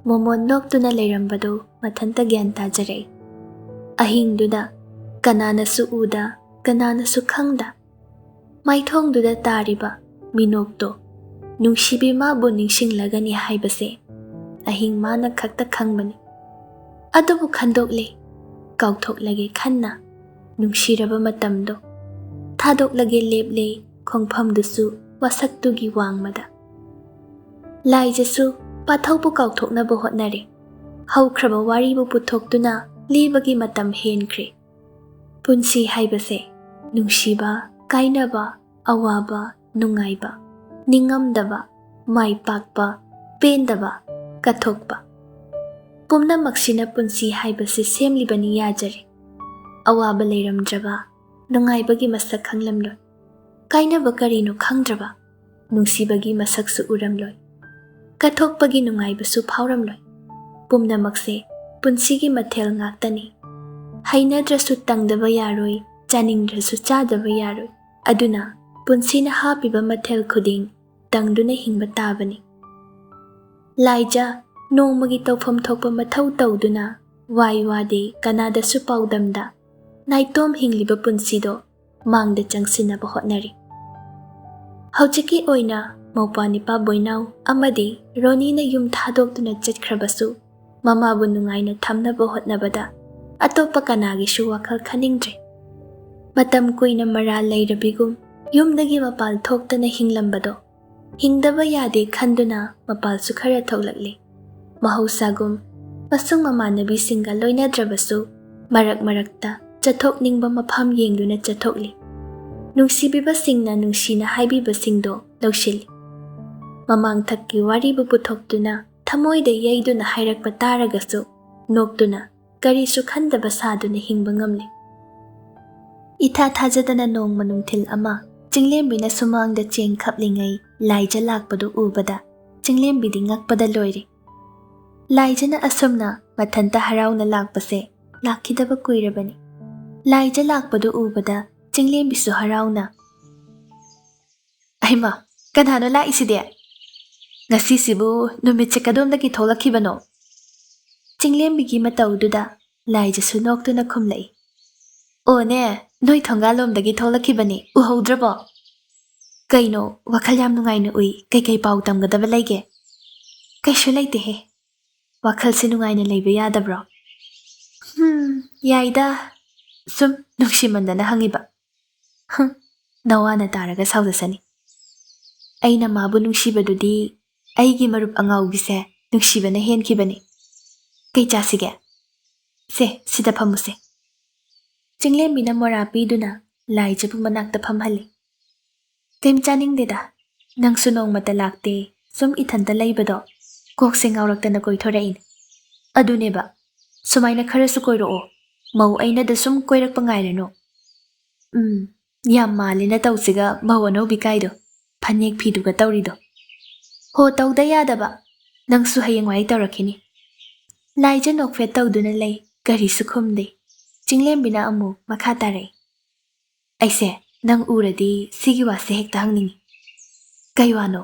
ꯃꯣꯃꯣꯟ ꯅꯣꯛꯇꯨꯅ ꯂꯩꯔꯝꯕꯗꯨ ꯃꯊꯟꯇ ꯒ꯭ꯌꯥꯟ ꯇꯥꯖꯔꯛꯏ꯫ ꯑꯍꯤꯡꯗꯨꯗ ꯀꯅꯥꯅꯁꯨ ꯎꯗ, ꯀꯅꯥꯅꯁꯨ ꯈꯪꯗ ꯃꯥꯏꯊꯣꯡꯗꯨꯗ ꯇꯥꯔꯤꯕ ꯃꯤꯅꯣꯛꯇꯣ ꯅꯨꯡꯁꯤꯕꯤ ꯃꯥꯕꯨ ꯅꯤꯡꯁꯤꯡꯂꯒꯅꯤ ꯍꯥꯏꯕꯁꯦ ꯑꯍꯤꯡ ꯃꯥꯅ ꯈꯛꯇ ꯈꯪꯕꯅꯤ꯫ ꯑꯗꯨꯕꯨ ꯈꯟꯗꯣꯛꯂꯦ, ꯀꯥꯎꯊꯣꯛꯂꯒꯦ ꯈꯟꯅ ꯅꯨꯡꯁꯤꯔꯕ ꯃꯇꯝꯗꯣ ꯊꯥꯗꯣꯛꯂꯒꯦ ꯂꯦꯞꯂꯦ ꯈꯣꯡꯐꯝꯗꯨꯁꯨ ꯋꯥꯁꯛꯇꯨꯒꯤ ꯋꯥꯡꯃꯗ꯫ ꯂꯥꯏꯖꯁꯨ ꯄꯥꯊꯧꯕꯨ ꯀꯥꯎꯊꯣꯛꯅꯕ ꯍꯣꯠꯅꯔꯦ꯫ ꯍꯧꯈ꯭ꯔꯕ ꯋꯥꯔꯤꯕꯨ ꯄꯨꯊꯣꯛꯇꯨꯅ ꯂꯤꯕꯒꯤ ꯃꯇꯝ ꯍꯦꯟꯈ꯭ꯔꯦ꯫ ꯄꯨꯟꯁꯤ ꯍꯥꯏꯕꯁꯦ ꯅꯨꯡꯁꯤꯕ, ꯀꯥꯏꯅꯕ, ꯑꯋꯥꯕ, ꯅꯨꯡꯉꯥꯏꯕ, ꯅꯤꯡꯉꯝꯗꯕ, ꯃꯥꯏ ꯄꯥꯛꯄ, ꯄꯦꯟꯗꯕ, ꯀꯠꯊꯣꯛꯄ, ꯄꯨꯝꯅꯃꯛꯁꯤꯅ ꯄꯨꯟꯁꯤ ꯍꯥꯏꯕꯁꯤ ꯁꯦꯝꯂꯤꯕꯅꯤ ꯌꯥꯖꯔꯦ꯫ ꯑꯋꯥꯕ ꯂꯩꯔꯝꯗ꯭ꯔꯕ, ꯅꯨꯡꯉꯥꯏꯕꯒꯤ ꯃꯁꯛ ꯈꯪꯂꯝꯂꯣꯏ꯫ ꯀꯥꯏꯅꯕ ꯀꯔꯤꯅꯣ ꯈꯪꯗ꯭ꯔꯕ, ꯅꯨꯡꯁꯤꯕꯒꯤ ꯃꯁꯛꯁꯨ ꯎꯔꯝꯂꯣꯏ꯫ ꯀꯠꯊꯣꯛꯄꯒꯤ ꯅꯨꯡꯉꯥꯏꯕꯁꯨ ꯐꯥꯎꯔꯝꯂꯣꯏ꯫ ꯄꯨꯝꯅꯃꯛꯁꯦ ꯄꯨꯟꯁꯤꯒꯤ ꯃꯊꯦꯜ ꯉꯥꯛꯇꯅꯤ꯫ ꯍꯩꯅꯗ꯭ꯔꯁꯨ ꯇꯪꯗꯕ ꯌꯥꯔꯣꯏ, ꯆꯥꯅꯤꯡꯗ꯭ꯔꯁꯨ ꯆꯥꯗꯕ ꯌꯥꯔꯣꯏ꯫ ꯑꯗꯨꯅ ꯄꯨꯟꯁꯤꯅ ꯍꯥꯞꯄꯤꯕ ꯃꯊꯦꯜ ꯈꯨꯗꯤꯡ ꯇꯪꯗꯨꯅ ꯍꯤꯡꯕ ꯇꯥꯕꯅꯤ꯫ ꯂꯥꯏꯖ ꯅꯣꯡꯃꯒꯤ ꯇꯧꯐꯝ ꯊꯣꯛꯄ ꯃꯊꯧ ꯇꯧꯗꯨꯅ ꯋꯥꯏ ꯋꯥꯗꯦ ꯀꯅꯥꯗꯁꯨ ꯄꯥꯎꯗꯝꯗ ꯅꯥꯏꯇꯣꯝ ꯍꯤꯡꯂꯤꯕ ꯄꯨꯟꯁꯤꯗꯣ ꯃꯥꯡꯗ ꯆꯪꯁꯤꯟꯅꯕ ꯍꯣꯠꯅꯔꯤ꯫ ꯍꯧꯖꯤꯛꯀꯤ ꯑꯣꯏꯅ ꯃꯧꯄ꯭ꯋꯥ ꯅꯤꯄꯥ ꯕꯣꯏꯅꯥꯎ ꯑꯃꯗꯤ ꯔꯣꯅꯤꯅ ꯌꯨꯝ ꯊꯥꯗꯣꯛꯇꯨꯅ ꯆꯠꯈ꯭ꯔꯕꯁꯨ, ꯃꯃꯥꯕꯨ ꯅꯨꯡꯉꯥꯏꯅ ꯊꯝꯅꯕ ꯍꯣꯠꯅꯕꯗ ꯑꯇꯣꯞꯄ ꯀꯅꯥꯒꯤꯁꯨ ꯋꯥꯈꯜ ꯈꯟꯅꯤꯡꯗ꯭ꯔꯦ꯫ ꯃꯇꯝ ꯀꯨꯏꯅ ꯃꯔꯥꯜ ꯂꯩꯔꯕꯤꯒꯨꯝ ꯌꯨꯝꯗꯒꯤ ꯃꯄꯥꯜ ꯊꯣꯛꯇꯅ ꯍꯤꯡꯂꯝꯕꯗꯣ ꯍꯤꯡꯗꯕ ꯌꯥꯗꯦ ꯈꯟꯗꯨꯅ ꯃꯄꯥꯜꯁꯨ ꯈꯔ ꯊꯣꯛꯂꯛꯂꯤ꯫ ꯃꯍꯧꯁꯥꯒꯨꯝ ꯃꯁꯨꯡ ꯃꯃꯥꯟꯅꯕꯤꯁꯤꯡꯒ ꯂꯣꯏꯅꯗ꯭ꯔꯕꯁꯨ ꯃꯔꯛ ꯃꯔꯛꯇ ꯆꯠꯊꯣꯛꯅꯤꯡꯕ ꯃꯐꯝ ꯌꯦꯡꯗꯨꯅ ꯆꯠꯊꯣꯛꯂꯤ꯫ ꯅꯨꯡꯁꯤꯕꯤꯕꯁꯤꯡꯅ ꯅꯨꯡꯁꯤꯅ ꯍꯥꯏꯕꯤꯕꯁꯤꯡꯗꯣ ꯂꯧꯁꯤꯜꯂꯤ꯫ ꯃꯃꯥꯡꯊꯛꯀꯤ ꯋꯥꯔꯤꯕꯨ ꯄꯨꯊꯣꯛꯇꯨꯅ ꯊꯃꯣꯏꯗ ꯌꯩꯗꯨꯅ ꯍꯥꯏꯔꯛꯄ ꯇꯥꯔꯒꯁꯨ ꯅꯣꯛꯇꯨꯅ ꯀꯔꯤꯁꯨ ꯈꯟꯗꯕ ꯁꯥꯗꯨꯅ ꯍꯤꯡꯕ ꯉꯝꯂꯤ꯫ ꯏꯊꯥ ꯊꯥꯖꯗꯅ ꯅꯣꯡꯃ ꯅꯨꯡꯊꯤꯜ ꯑꯃ ꯆꯤꯡꯂꯦꯝꯕꯤꯅ ꯁꯨꯃꯥꯡꯗ ꯆꯦꯡ ꯈꯞꯂꯤꯉꯩ ꯂꯥꯏꯖ ꯂꯥꯛꯄꯗꯨ ꯎꯕꯗ ꯆꯤꯡꯂꯦꯝꯕꯤꯗꯤ ꯉꯛꯄꯗ ꯂꯣꯏꯔꯦ꯫ ꯂꯥꯏꯖꯅ ꯑꯁꯨꯝꯅ ꯃꯊꯟꯇ ꯍꯔꯥꯎꯅ ꯂꯥꯛꯄꯁꯦ ꯂꯥꯛꯈꯤꯗꯕ ꯀꯨꯏꯔꯕꯅꯤ꯫ ꯂꯥꯏꯖ ꯂꯥꯛꯄꯗꯨ ꯎꯕꯗ ꯆꯤꯡꯂꯦꯝꯕꯤꯁꯨ ꯍꯔꯥꯎꯅ, "ꯑꯩꯃ, ꯀꯅꯥꯅꯣ ꯂꯥꯛꯏꯁꯤꯗꯤ? ꯉꯁꯤꯁꯤꯕꯨ ꯅꯨꯃꯤꯠꯁꯦ ꯀꯗꯣꯝꯗꯒꯤ ꯊꯣꯛꯂꯛꯈꯤꯕꯅꯣ?" ꯆꯤꯡꯂꯦꯝꯕꯤꯒꯤ ꯃꯇꯧꯗꯨꯗ ꯂꯥꯏꯖꯁꯨ ꯅꯣꯛꯇꯨꯅ ꯈꯨꯝꯂꯛꯏ, "ꯑꯣꯅꯦ, ꯅꯣꯏ ꯊꯣꯡꯒꯥꯜꯂꯣꯝꯗꯒꯤ ꯊꯣꯛꯂꯛꯈꯤꯕꯅꯤ, ꯎꯍꯧꯗ꯭ꯔꯕꯣ? ꯀꯩꯅꯣ, ꯋꯥꯈꯜ ꯌꯥꯝ ꯅꯨꯡꯉꯥꯏꯅ ꯎꯏ, ꯀꯩꯀꯩ ꯄꯥꯎ ꯇꯝꯒꯗꯕ ꯂꯩꯒꯦ?" "ꯀꯩꯁꯨ ꯂꯩꯇꯦꯍꯦ꯫ ꯋꯥꯈꯜꯁꯦ ꯅꯨꯡꯉꯥꯏꯅ ꯂꯩꯕ ꯌꯥꯗꯕ꯭ꯔꯣ?" "ꯍꯝ, ꯌꯥꯏꯗ, ꯁꯨꯝ ꯅꯨꯡꯁꯤꯃꯟꯗꯅ ꯍꯪꯉꯤꯕ꯫" "ꯍꯝ, ꯅꯋꯥꯅ ꯇꯥꯔꯒ ꯁꯥꯎꯖꯁꯅꯤ꯫ ꯑꯩꯅ ꯃꯥꯕꯨ ꯅꯨꯡꯁꯤꯕꯗꯨꯗꯤ ꯑꯩꯒꯤ ꯃꯔꯨꯞ ꯑꯉꯥꯎꯕꯤꯁꯦ ꯅꯨꯡꯁꯤꯕꯅ ꯍꯦꯟꯈꯤꯕꯅꯤ꯫ ꯀꯩ ꯆꯥꯁꯤꯒꯦ? ꯁꯦ, ꯁꯤꯗ ꯐꯝꯃꯨꯁꯦ꯫" ꯆꯤꯡꯂꯦꯝꯕꯤꯅ ꯃꯣꯔꯥ ꯄꯤꯗꯨꯅ ꯂꯥꯏꯖꯕꯨ ꯃꯅꯥꯛꯇ ꯐꯝꯍꯜꯂꯤ꯫ "ꯀꯩꯝ ꯆꯥꯅꯤꯡꯗꯦꯗ, ꯅꯪꯁꯨ ꯅꯣꯡꯃꯇ ꯂꯥꯛꯇꯦ, ꯁꯨꯝ ꯏꯊꯟꯇ ꯂꯩꯕꯗꯣ ꯀꯣꯛꯁꯦ ꯉꯥꯎꯔꯛꯇꯅ ꯀꯣꯏꯊꯣꯔꯛꯏꯅꯦ꯫" "ꯑꯗꯨꯅꯦꯕ, ꯁꯨꯃꯥꯏꯅ ꯈꯔꯁꯨ ꯀꯣꯏꯔꯛꯑꯣ, ꯃꯧ ꯑꯩꯅꯗ ꯁꯨꯝ ꯀꯣꯏꯔꯛꯄ ꯉꯥꯏꯔꯅꯨ꯫" "ꯎꯝ, ꯌꯥꯝ ꯃꯥꯜꯂꯤ ꯅꯇꯧꯁꯤꯒ ꯃꯧ ꯑꯅꯧꯕꯤ ꯀꯥꯏꯗꯣ, ꯐꯅꯦꯛ ꯐꯤꯗꯨꯒ ꯇꯧꯔꯤꯗꯣ꯫" "ꯍꯣ, ꯇꯧꯗ ꯌꯥꯗꯕ, ꯅꯪꯁꯨ ꯍꯌꯦꯡꯋꯥꯏ ꯇꯧꯔꯛꯈꯤꯅꯤ꯫" ꯂꯥꯏꯖ ꯅꯣꯛꯐꯦꯠ ꯇꯧꯗꯨꯅ ꯂꯩ, ꯀꯔꯤꯁꯨ ꯈꯨꯝꯗꯦ꯫ ꯆꯤꯡꯂꯦꯝꯕꯤꯅ ꯑꯃꯨꯛ ꯃꯈꯥ ꯇꯥꯔꯛꯏ, "ꯑꯩꯁꯦ ꯅꯪ ꯎꯔꯗꯤ ꯁꯤꯒꯤ ꯋꯥꯁꯦ ꯍꯦꯛꯇ ꯍꯪꯅꯤꯡꯉꯤ꯫ ꯀꯩ ꯋꯥꯅꯣ?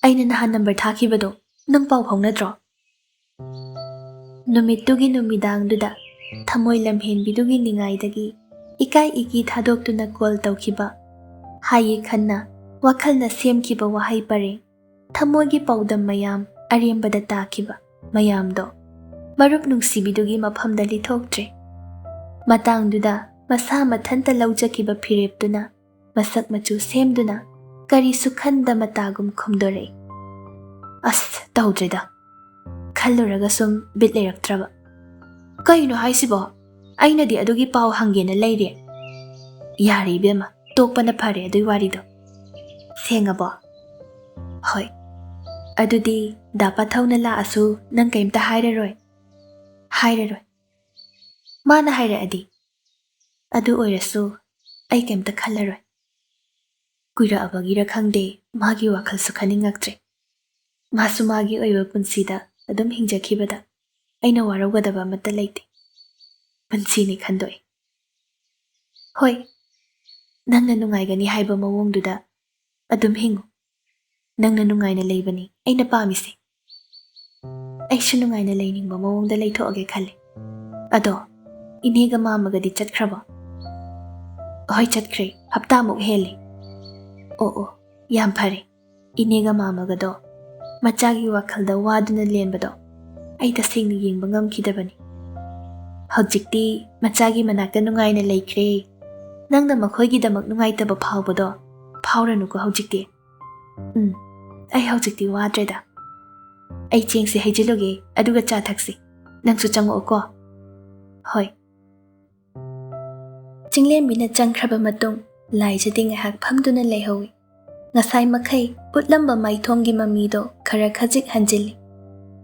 ꯑꯩꯅ ꯅꯍꯥꯟ ꯅꯝꯕꯔ ꯊꯥꯈꯤꯕꯗꯣ ꯅꯪ ꯄꯥꯎ ꯐꯥꯎꯅꯗ꯭ꯔꯣ?" ꯅꯨꯃꯤꯠꯇꯨꯒꯤ ꯅꯨꯃꯤꯗꯥꯡꯗꯨꯗ ꯊꯃꯣꯏ ꯂꯝꯍꯦꯟꯕꯤꯗꯨꯒꯤ ꯅꯤꯡꯉꯥꯏꯗꯒꯤ ꯏꯀꯥꯏ ꯏꯀꯤ ꯊꯥꯗꯣꯛꯇꯨꯅ ꯀꯣꯜ ꯇꯧꯈꯤꯕ ꯍꯥꯏꯌꯦ ꯈꯟꯅ ꯋꯥꯈꯜꯅ ꯁꯦꯝꯈꯤꯕ ꯋꯥꯍꯩ ꯄꯔꯦꯡ, ꯊꯃꯣꯏꯒꯤ ꯄꯥꯎꯗꯝ ꯃꯌꯥꯝ ꯑꯔꯦꯝꯕꯗ ꯇꯥꯈꯤꯕ ꯃꯌꯥꯝꯗꯣ ꯃꯔꯨꯞ ꯅꯨꯡꯁꯤꯕꯤꯗꯨꯒꯤ ꯃꯐꯝꯗ ꯂꯤꯊꯣꯛꯇ꯭ꯔꯦ꯫ ꯃꯇꯥꯡꯗꯨꯗ ꯃꯁꯥ ꯃꯊꯟꯇ ꯂꯧꯖꯈꯤꯕ ꯐꯤꯔꯦꯞꯇꯨꯅ ꯃꯁꯛ ꯃꯆꯨ ꯁꯦꯝꯗꯨꯅ ꯀꯔꯤꯁꯨ ꯈꯟꯗ ꯃꯇꯥꯒꯨꯝ ꯈꯨꯝꯗꯣꯔꯛꯏ, "ꯑꯁ, ꯇꯧꯗ꯭ꯔꯦꯗ꯫ ꯈꯜꯂꯨꯔꯒ ꯁꯨꯝ ꯕꯤꯠ ꯂꯩꯔꯛꯇ꯭ꯔꯕ꯫ ꯀꯩꯅꯣ ꯍꯥꯏꯁꯤꯕꯣ? ꯑꯩꯅꯗꯤ ꯑꯗꯨꯒꯤ ꯄꯥꯎ ꯍꯪꯒꯦꯅ ꯂꯩꯔꯦ꯫ ꯌꯥꯔꯦ ꯏꯕꯦꯝꯃ, ꯇꯣꯛꯄꯅ ꯐꯔꯦ ꯑꯗꯨꯏ ꯋꯥꯔꯤꯗꯣ꯫ ꯁꯦꯡꯉꯕꯣ? ꯍꯣꯏ꯫ ꯑꯗꯨꯗꯤ ꯗꯥ ꯄꯥꯊꯧꯅ ꯂꯥꯛꯑꯁꯨ ꯅꯪ ꯀꯩꯝꯇ ꯍꯥꯏꯔꯔꯣꯏ?" "ꯍꯥꯏꯔꯔꯣꯏ꯫ ꯃꯥꯅ ꯍꯥꯏꯔꯛꯑꯗꯤ꯫ ꯑꯗꯨ ꯑꯣꯏꯔꯁꯨ ꯑꯩ ꯀꯩꯝꯇ ꯈꯜꯂꯔꯣꯏ꯫ ꯀꯨꯏꯔꯛꯑꯕꯒꯤꯔ ꯈꯪꯗꯦ, ꯃꯥꯒꯤ ꯋꯥꯈꯜꯁꯨ ꯈꯟꯅꯤꯡꯉꯛꯇ꯭ꯔꯦ꯫ ꯃꯥꯁꯨ ꯃꯥꯒꯤ ꯑꯣꯏꯕ ꯄꯨꯟꯁꯤꯗ ꯑꯗꯨꯝ ꯍꯤꯡꯖꯈꯤꯕꯗ ꯑꯩꯅ ꯋꯥꯔꯧꯒꯗꯕ ꯑꯃꯠꯇ ꯂꯩꯇꯦ꯫ ꯄꯨꯟꯁꯤꯅꯤ ꯈꯟꯗꯣꯛꯑꯦ꯫ ꯍꯣꯏ, ꯅꯪꯅ ꯅꯨꯡꯉꯥꯏꯒꯅꯤ ꯍꯥꯏꯕ ꯃꯑꯣꯡꯗꯨꯗ ꯑꯗꯨꯝ ꯍꯤꯡꯉꯨ꯫ ꯅꯪꯅ ꯅꯨꯡꯉꯥꯏꯅ ꯂꯩꯕꯅꯤ ꯑꯩꯅ ꯄꯥꯝꯃꯤꯁꯦ꯫ ꯑꯩꯁꯨ ꯅꯨꯡꯉꯥꯏꯅ ꯂꯩꯅꯤꯡꯕ ꯃꯑꯣꯡꯗ ꯂꯩꯊꯣꯛꯑꯒꯦ ꯈꯜꯂꯦ꯫ ꯑꯗꯣ, ꯏꯅꯦꯒ ꯃꯥꯃꯒꯗꯤ ꯆꯠꯈ꯭ꯔꯕꯣ?" "ꯍꯣꯏ, ꯆꯠꯈ꯭ꯔꯦ꯫ ꯍꯞꯇꯥꯃꯨꯛ ꯍꯦꯜꯂꯦ꯫" "ꯑꯣ, ꯑꯣ, ꯌꯥꯝ ꯐꯔꯦ꯫ ꯏꯅꯦꯒ ꯃꯥꯃꯒꯗꯣ ꯃꯆꯥꯒꯤ ꯋꯥꯈꯜꯗ ꯋꯥꯗꯨꯅ ꯂꯦꯟꯕꯗꯣ ꯑꯩ ꯇꯁꯦꯡꯅ ꯌꯦꯡꯕ ꯉꯝꯈꯤꯗꯕꯅꯤ꯫ ꯍꯧꯖꯤꯛꯇꯤ ꯃꯆꯥꯒꯤ ꯃꯅꯥꯛꯇ ꯅꯨꯡꯉꯥꯏꯅ ꯂꯩꯈ꯭ꯔꯦ꯫ ꯅꯪꯅ ꯃꯈꯣꯏꯒꯤꯗꯃꯛ ꯅꯨꯡꯉꯥꯏꯇꯕ ꯐꯥꯎꯕꯗꯣ ꯐꯥꯎꯔꯅꯨꯀꯣ ꯍꯧꯖꯤꯛꯇꯤ꯫ ꯎꯝ, ꯑꯩ ꯍꯧꯖꯤꯛꯇꯤ ꯋꯥꯗ꯭ꯔꯦꯗ꯫ ꯑꯩ ꯆꯦꯡꯁꯦ ꯍꯩꯖꯤꯜꯂꯨꯒꯦ, ꯑꯗꯨꯒ ꯆꯥ ꯊꯛꯁꯤ꯫ ꯅꯪꯁꯨ ꯆꯪꯉꯛꯑꯣꯀꯣ꯫" "ꯍꯣꯏ꯫" ꯆꯤꯡꯂꯦꯝꯕꯤꯅ ꯆꯪꯈ꯭ꯔꯕ ꯃꯇꯨꯡ ꯂꯥꯏꯖꯗꯤ ꯉꯥꯏꯍꯥꯛ ꯐꯝꯗꯨꯅ ꯂꯩꯍꯧꯏ꯫ ꯉꯁꯥꯏ ꯃꯈꯩ ꯎꯠꯂꯝꯕ ꯃꯥꯏꯊꯣꯡꯒꯤ ꯃꯃꯤꯗꯣ ꯈꯔ ꯈꯖꯤꯛ ꯍꯟꯖꯤꯜꯂꯤ꯫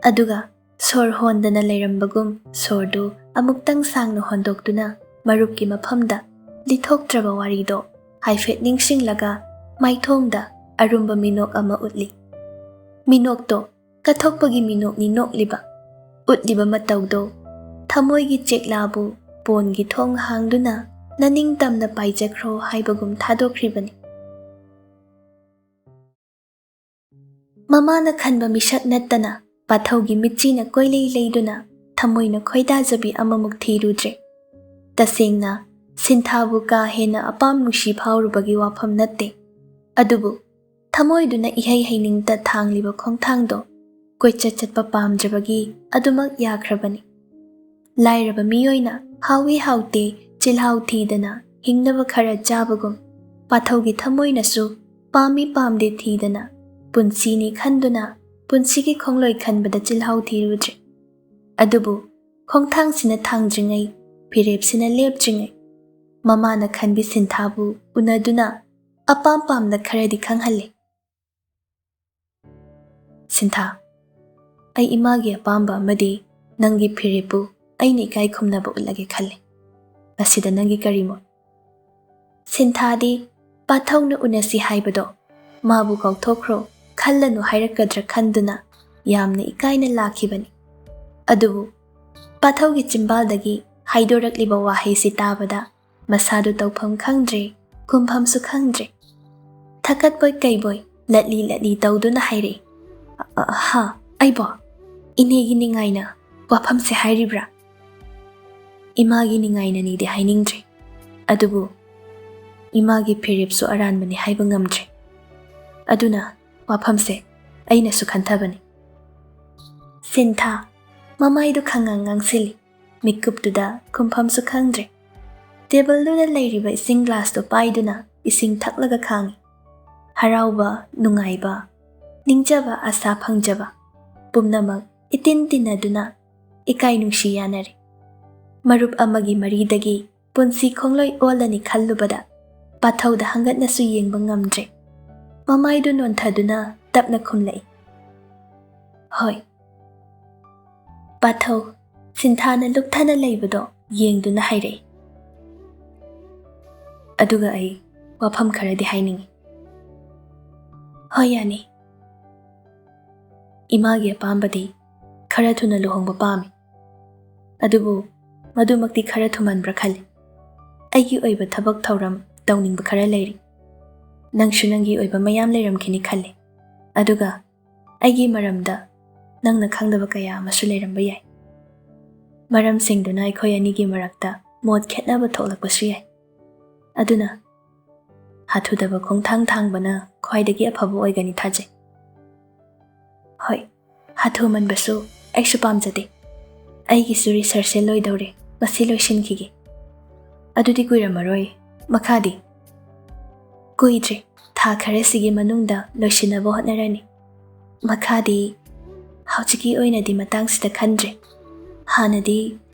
ꯑꯗꯨꯒ ꯁꯣꯔ ꯍꯣꯟꯗꯅ ꯂꯩꯔꯝꯕꯒꯨꯝ ꯁꯣꯔꯗꯨ ꯑꯃꯨꯛꯇꯪ ꯁꯥꯡꯅ ꯍꯣꯟꯗꯣꯛꯇꯨꯅ ꯃꯔꯨꯞꯀꯤ ꯃꯐꯝꯗ ꯂꯤꯊꯣꯛꯇ꯭ꯔꯕ ꯋꯥꯔꯤꯗꯣ ꯍꯥꯏꯐꯦꯠ ꯅꯤꯡꯁꯤꯡꯂꯒ ꯃꯥꯏꯊꯣꯡꯗ ꯑꯔꯨꯝꯕ ꯃꯤꯅꯣꯛ ꯑꯃ ꯎꯠꯂꯤ꯫ ꯃꯤꯅꯣꯛꯇꯣ ꯀꯠꯊꯣꯛꯄꯒꯤ ꯃꯤꯅꯣꯛꯅꯤ ꯅꯣꯛꯂꯤꯕ꯫ ꯎꯠꯂꯤꯕ ꯃꯇꯧꯗꯣ ꯊꯃꯣꯏꯒꯤ ꯆꯦꯛꯂꯥꯕꯨ ꯄꯣꯟꯒꯤ ꯊꯣꯡ ꯍꯥꯡꯗꯨꯅ ꯅꯅꯤꯡꯇꯝꯅ ꯄꯥꯏꯖꯈ꯭ꯔꯣ ꯍꯥꯏꯕꯒꯨꯝ ꯊꯥꯗꯣꯛꯈ꯭ꯔꯤꯕꯅꯤ꯫ ꯃꯃꯥꯅ ꯈꯟꯕ ꯃꯤꯁꯛ ꯅꯠꯇꯅ ꯄꯥꯊꯧꯒꯤ ꯃꯤꯠꯆꯤꯅ ꯀꯣꯏꯂꯩ ꯂꯩꯗꯨꯅ ꯊꯃꯣꯏꯅ ꯈꯣꯏꯗꯥꯖꯕꯤ ꯑꯃꯃꯨꯛ ꯊꯤꯔꯨꯗ꯭ꯔꯦ꯫ ꯇꯁꯦꯡꯅ ꯁꯤꯟꯊꯥꯕꯨ ꯀꯥ ꯍꯦꯟꯅ ꯑꯄꯥꯝ ꯅꯨꯡꯁꯤ ꯐꯥꯎꯔꯨꯕꯒꯤ ꯋꯥꯐꯝ ꯅꯠꯇꯦ꯫ ꯑꯗꯨꯕꯨ ꯊꯃꯣꯏꯗꯨꯅ ꯏꯍꯩ ꯍꯩꯅꯤꯡꯇ ꯊꯥꯡꯂꯤꯕ ꯈꯣꯡꯊꯥꯡꯗꯣ ꯀꯣꯏꯆꯠ ꯆꯠꯄ ꯄꯥꯝꯗ꯭ꯔꯕꯒꯤ ꯑꯗꯨꯃꯛ ꯌꯥꯈ꯭ꯔꯕꯅꯤ꯫ ꯂꯥꯏꯔꯕ ꯃꯤꯑꯣꯏꯅ ꯍꯥꯎꯏ ꯍꯥꯎꯇꯦ ꯆꯤꯜꯍꯥꯎ ꯊꯤꯗꯅ ꯍꯤꯡꯅꯕ ꯈꯔ ꯆꯥꯕꯒꯨꯝ, ꯄꯥꯊꯧꯒꯤ ꯊꯃꯣꯏꯅꯁꯨ ꯄꯥꯝꯃꯤ ꯄꯥꯝꯗꯦ ꯊꯤꯗꯅ ꯄꯨꯟꯁꯤꯅꯤ ꯈꯟꯗꯨꯅ ꯄꯨꯟꯁꯤꯒꯤ ꯈꯣꯡꯂꯣꯏ ꯈꯟꯕꯗ ꯆꯤꯜꯍꯥꯎ ꯊꯤꯔꯨꯗ꯭ꯔꯦ꯫ ꯑꯗꯨꯕꯨ ꯈꯣꯡꯊꯥꯡꯁꯤꯅ ꯊꯥꯡꯗ꯭ꯔꯤꯉꯩ, ꯐꯤꯔꯦꯞꯁꯤꯅ ꯂꯦꯞꯇ꯭ꯔꯤꯉꯩ, ꯃꯃꯥꯅ ꯈꯟꯕꯤ ꯁꯤꯟꯊꯥꯕꯨ ꯎꯅꯗꯨꯅ ꯑꯄꯥꯝ ꯄꯥꯝꯗ ꯈꯔꯗꯤ ꯈꯪꯍꯜꯂꯦ꯫ "ꯁꯤꯟꯊꯥ, ꯑꯩ ꯏꯃꯥꯒꯤ ꯑꯄꯥꯝꯕ ꯑꯃꯗꯤ ꯅꯪꯒꯤ ꯐꯤꯔꯦꯞꯄꯨ ꯑꯩꯅ ꯏꯀꯥꯏ ꯈꯨꯝꯅꯕ ꯎꯠꯂꯒꯦ ꯈꯜꯂꯤ꯫ ꯃꯁꯤꯗ ꯅꯪꯒꯤ ꯀꯔꯤ ꯃꯣꯠ?" ꯁꯤꯟꯊꯥꯗꯤ ꯄꯥꯊꯧꯅ ꯎꯅꯁꯤ ꯍꯥꯏꯕꯗꯣ ꯃꯥꯕꯨ ꯀꯥꯎꯊꯣꯛꯈ꯭ꯔꯣ, ꯈꯜꯂꯅꯨ ꯍꯥꯏꯔꯛꯀꯗ꯭ꯔꯥ ꯈꯟꯗꯨꯅ ꯌꯥꯝꯅ ꯏꯀꯥꯏꯅ ꯂꯥꯛꯈꯤꯕꯅꯤ꯫ ꯑꯗꯨꯕꯨ ꯄꯥꯊꯧꯒꯤ ꯆꯤꯝꯕꯥꯜꯗꯒꯤ ꯍꯥꯏꯗꯣꯔꯛꯂꯤꯕ ꯋꯥꯍꯩꯁꯤ ꯇꯥꯕꯗ ꯃꯁꯥꯗꯨ ꯇꯧꯐꯝ ꯈꯪꯗ꯭ꯔꯦ, ꯈꯨꯝꯐꯝꯁꯨ ꯈꯪꯗ꯭ꯔꯦ꯫ ꯊꯀꯠꯄꯣꯏ ꯀꯩꯕꯣꯏ ꯂꯠꯂꯤ ꯂꯠꯂꯤ ꯇꯧꯗꯨꯅ ꯍꯥꯏꯔꯛꯏ, "ꯑ, ꯑ, ꯍꯥ, ꯑꯩꯕꯣ? ꯏꯅꯦꯒꯤ ꯅꯤꯡꯉꯥꯏꯅ ꯋꯥꯐꯝꯁꯦ ꯍꯥꯏꯔꯤꯕ꯭ꯔꯥ?" ꯏꯃꯥꯒꯤ ꯅꯤꯡꯉꯥꯏꯅꯅꯤꯗꯤ ꯍꯥꯏꯅꯤꯡꯗ꯭ꯔꯦ, ꯑꯗꯨꯕꯨ ꯏꯃꯥꯒꯤ ꯐꯤꯔꯦꯞꯁꯨ ꯑꯔꯥꯟꯕꯅꯤ ꯍꯥꯏꯕ ꯉꯝꯗ꯭ꯔꯦ꯫ ꯑꯗꯨꯅ ꯋꯥꯐꯝꯁꯦ ꯑꯩꯅꯁꯨ ꯈꯟꯊꯕꯅꯤ꯫ ꯁꯤꯟꯊꯥ ꯃꯃꯥꯏꯗꯨ ꯈꯪꯉꯪ ꯉꯥꯡꯁꯤꯜꯂꯤ꯫ ꯃꯤꯠꯀꯨꯞꯇꯨꯗ ꯈꯨꯝꯐꯝꯁꯨ ꯈꯪꯗ꯭ꯔꯦ꯫ ꯇꯦꯕꯜꯗꯨꯗ ꯂꯩꯔꯤꯕ ꯏꯁꯤꯡ ꯒ꯭ꯂꯥꯁꯇꯨ ꯄꯥꯏꯗꯨꯅ ꯏꯁꯤꯡ ꯊꯛꯂꯒ ꯈꯥꯡꯉꯤ꯫ ꯍꯔꯥꯎꯕ, ꯅꯨꯡꯉꯥꯏꯕ, ꯅꯤꯡꯖꯕ, ꯑꯁꯥ ꯐꯪꯖꯕ ꯄꯨꯝꯅꯃꯛ ꯏꯇꯤꯟ ꯇꯤꯟꯅꯗꯨꯅ ꯏꯀꯥꯏ ꯅꯨꯡꯁꯤ ꯌꯥꯅꯔꯤ꯫ ꯃꯔꯨꯞ ꯑꯃꯒꯤ ꯃꯔꯤꯗꯒꯤ ꯄꯨꯟꯁꯤ ꯈꯣꯡꯂꯣꯏ ꯑꯣꯜꯂꯅꯤ ꯈꯜꯂꯨꯕꯗ ꯄꯥꯊꯧꯗ ꯍꯪꯒꯠꯅꯁꯨ ꯌꯦꯡꯕ ꯉꯝꯗ꯭ꯔꯦ꯫ ꯃꯃꯥꯏꯗꯨ ꯅꯣꯟꯊꯗꯨꯅ ꯇꯞꯅ ꯈꯨꯝꯂꯛꯏ, "ꯍꯣꯏ꯫" ꯄꯥꯊꯧ ꯁꯤꯟꯊꯥꯅ ꯂꯨꯞꯊꯅ ꯂꯩꯕꯗꯣ ꯌꯦꯡꯗꯨꯅ ꯍꯥꯏꯔꯛꯏ, "ꯑꯗꯨꯒ ꯑꯩ ꯋꯥꯐꯝ ꯈꯔꯗꯤ ꯍꯥꯏꯅꯤꯡꯏ꯫" "ꯍꯣꯏ, ꯌꯥꯅꯤ꯫" "ꯏꯃꯥꯒꯤ ꯑꯄꯥꯝꯕꯗꯤ ꯈꯔ ꯊꯨꯅ ꯂꯨꯍꯣꯡꯕ ꯄꯥꯝꯃꯤ꯫ ꯑꯗꯨꯕꯨ ꯃꯗꯨꯃꯛꯇꯤ ꯈꯔ ꯊꯨꯃꯟꯕ꯭ꯔꯥ ꯈꯜꯂꯤ꯫ ꯑꯩꯒꯤ ꯑꯣꯏꯕ ꯊꯕꯛ ꯊꯧꯔꯝ ꯇꯧꯅꯤꯡꯕ ꯈꯔ ꯂꯩꯔꯤ꯫ ꯅꯪꯁꯨ ꯅꯪꯒꯤ ꯑꯣꯏꯕ ꯃꯌꯥꯝ ꯂꯩꯔꯝꯈꯤꯅꯤ ꯈꯜꯂꯤ꯫ ꯑꯗꯨꯒ ꯑꯩꯒꯤ ꯃꯔꯝꯗ ꯅꯪꯅ ꯈꯪꯗꯕ ꯀꯌꯥ ꯑꯃꯁꯨ ꯂꯩꯔꯝꯕ ꯌꯥꯏ꯫ ꯃꯔꯝꯁꯤꯡꯗꯨꯅ ꯑꯩꯈꯣꯏ ꯑꯅꯤꯒꯤ ꯃꯔꯛꯇ ꯃꯣꯠ ꯈꯦꯠꯅꯕ ꯊꯣꯛꯂꯛꯄꯁꯨ ꯌꯥꯏ꯫ ꯑꯗꯨꯅ ꯍꯥꯊꯨꯗꯕ ꯈꯣꯡꯊꯥꯡ ꯊꯥꯡꯕꯅ ꯈ꯭ꯋꯥꯏꯗꯒꯤ ꯑꯐꯕ ꯑꯣꯏꯒꯅꯤ ꯊꯥꯖꯩ꯫ ꯍꯣꯏ, ꯍꯥꯊꯨꯃꯟꯕꯁꯨ ꯑꯩꯁꯨ ꯄꯥꯝꯖꯗꯦ꯫ ꯑꯩꯒꯤꯁꯨ ꯔꯤꯁꯔꯁꯁꯦ ꯂꯣꯏꯗꯧꯔꯦ, ꯃꯁꯤ ꯂꯣꯏꯁꯤꯟꯈꯤꯒꯦ꯫ ꯑꯗꯨꯗꯤ ꯀꯨꯏꯔꯝꯃꯔꯣꯏ꯫ ꯃꯈꯥꯗꯤ? ꯀꯨꯏꯗ꯭ꯔꯦ, ꯊꯥ ꯈꯔꯁꯤꯒꯤ ꯃꯅꯨꯡꯗ ꯂꯣꯏꯁꯤꯟꯅꯕ ꯍꯣꯠꯅꯔꯅꯤ꯫ ꯃꯈꯥꯗꯤ ꯍꯧꯖꯤꯛꯀꯤ ꯑꯣꯏꯅꯗꯤ ꯃꯇꯥꯡꯁꯤꯗ ꯈꯟꯗ꯭ꯔꯦ꯫ ꯍꯥꯟꯅꯗꯤ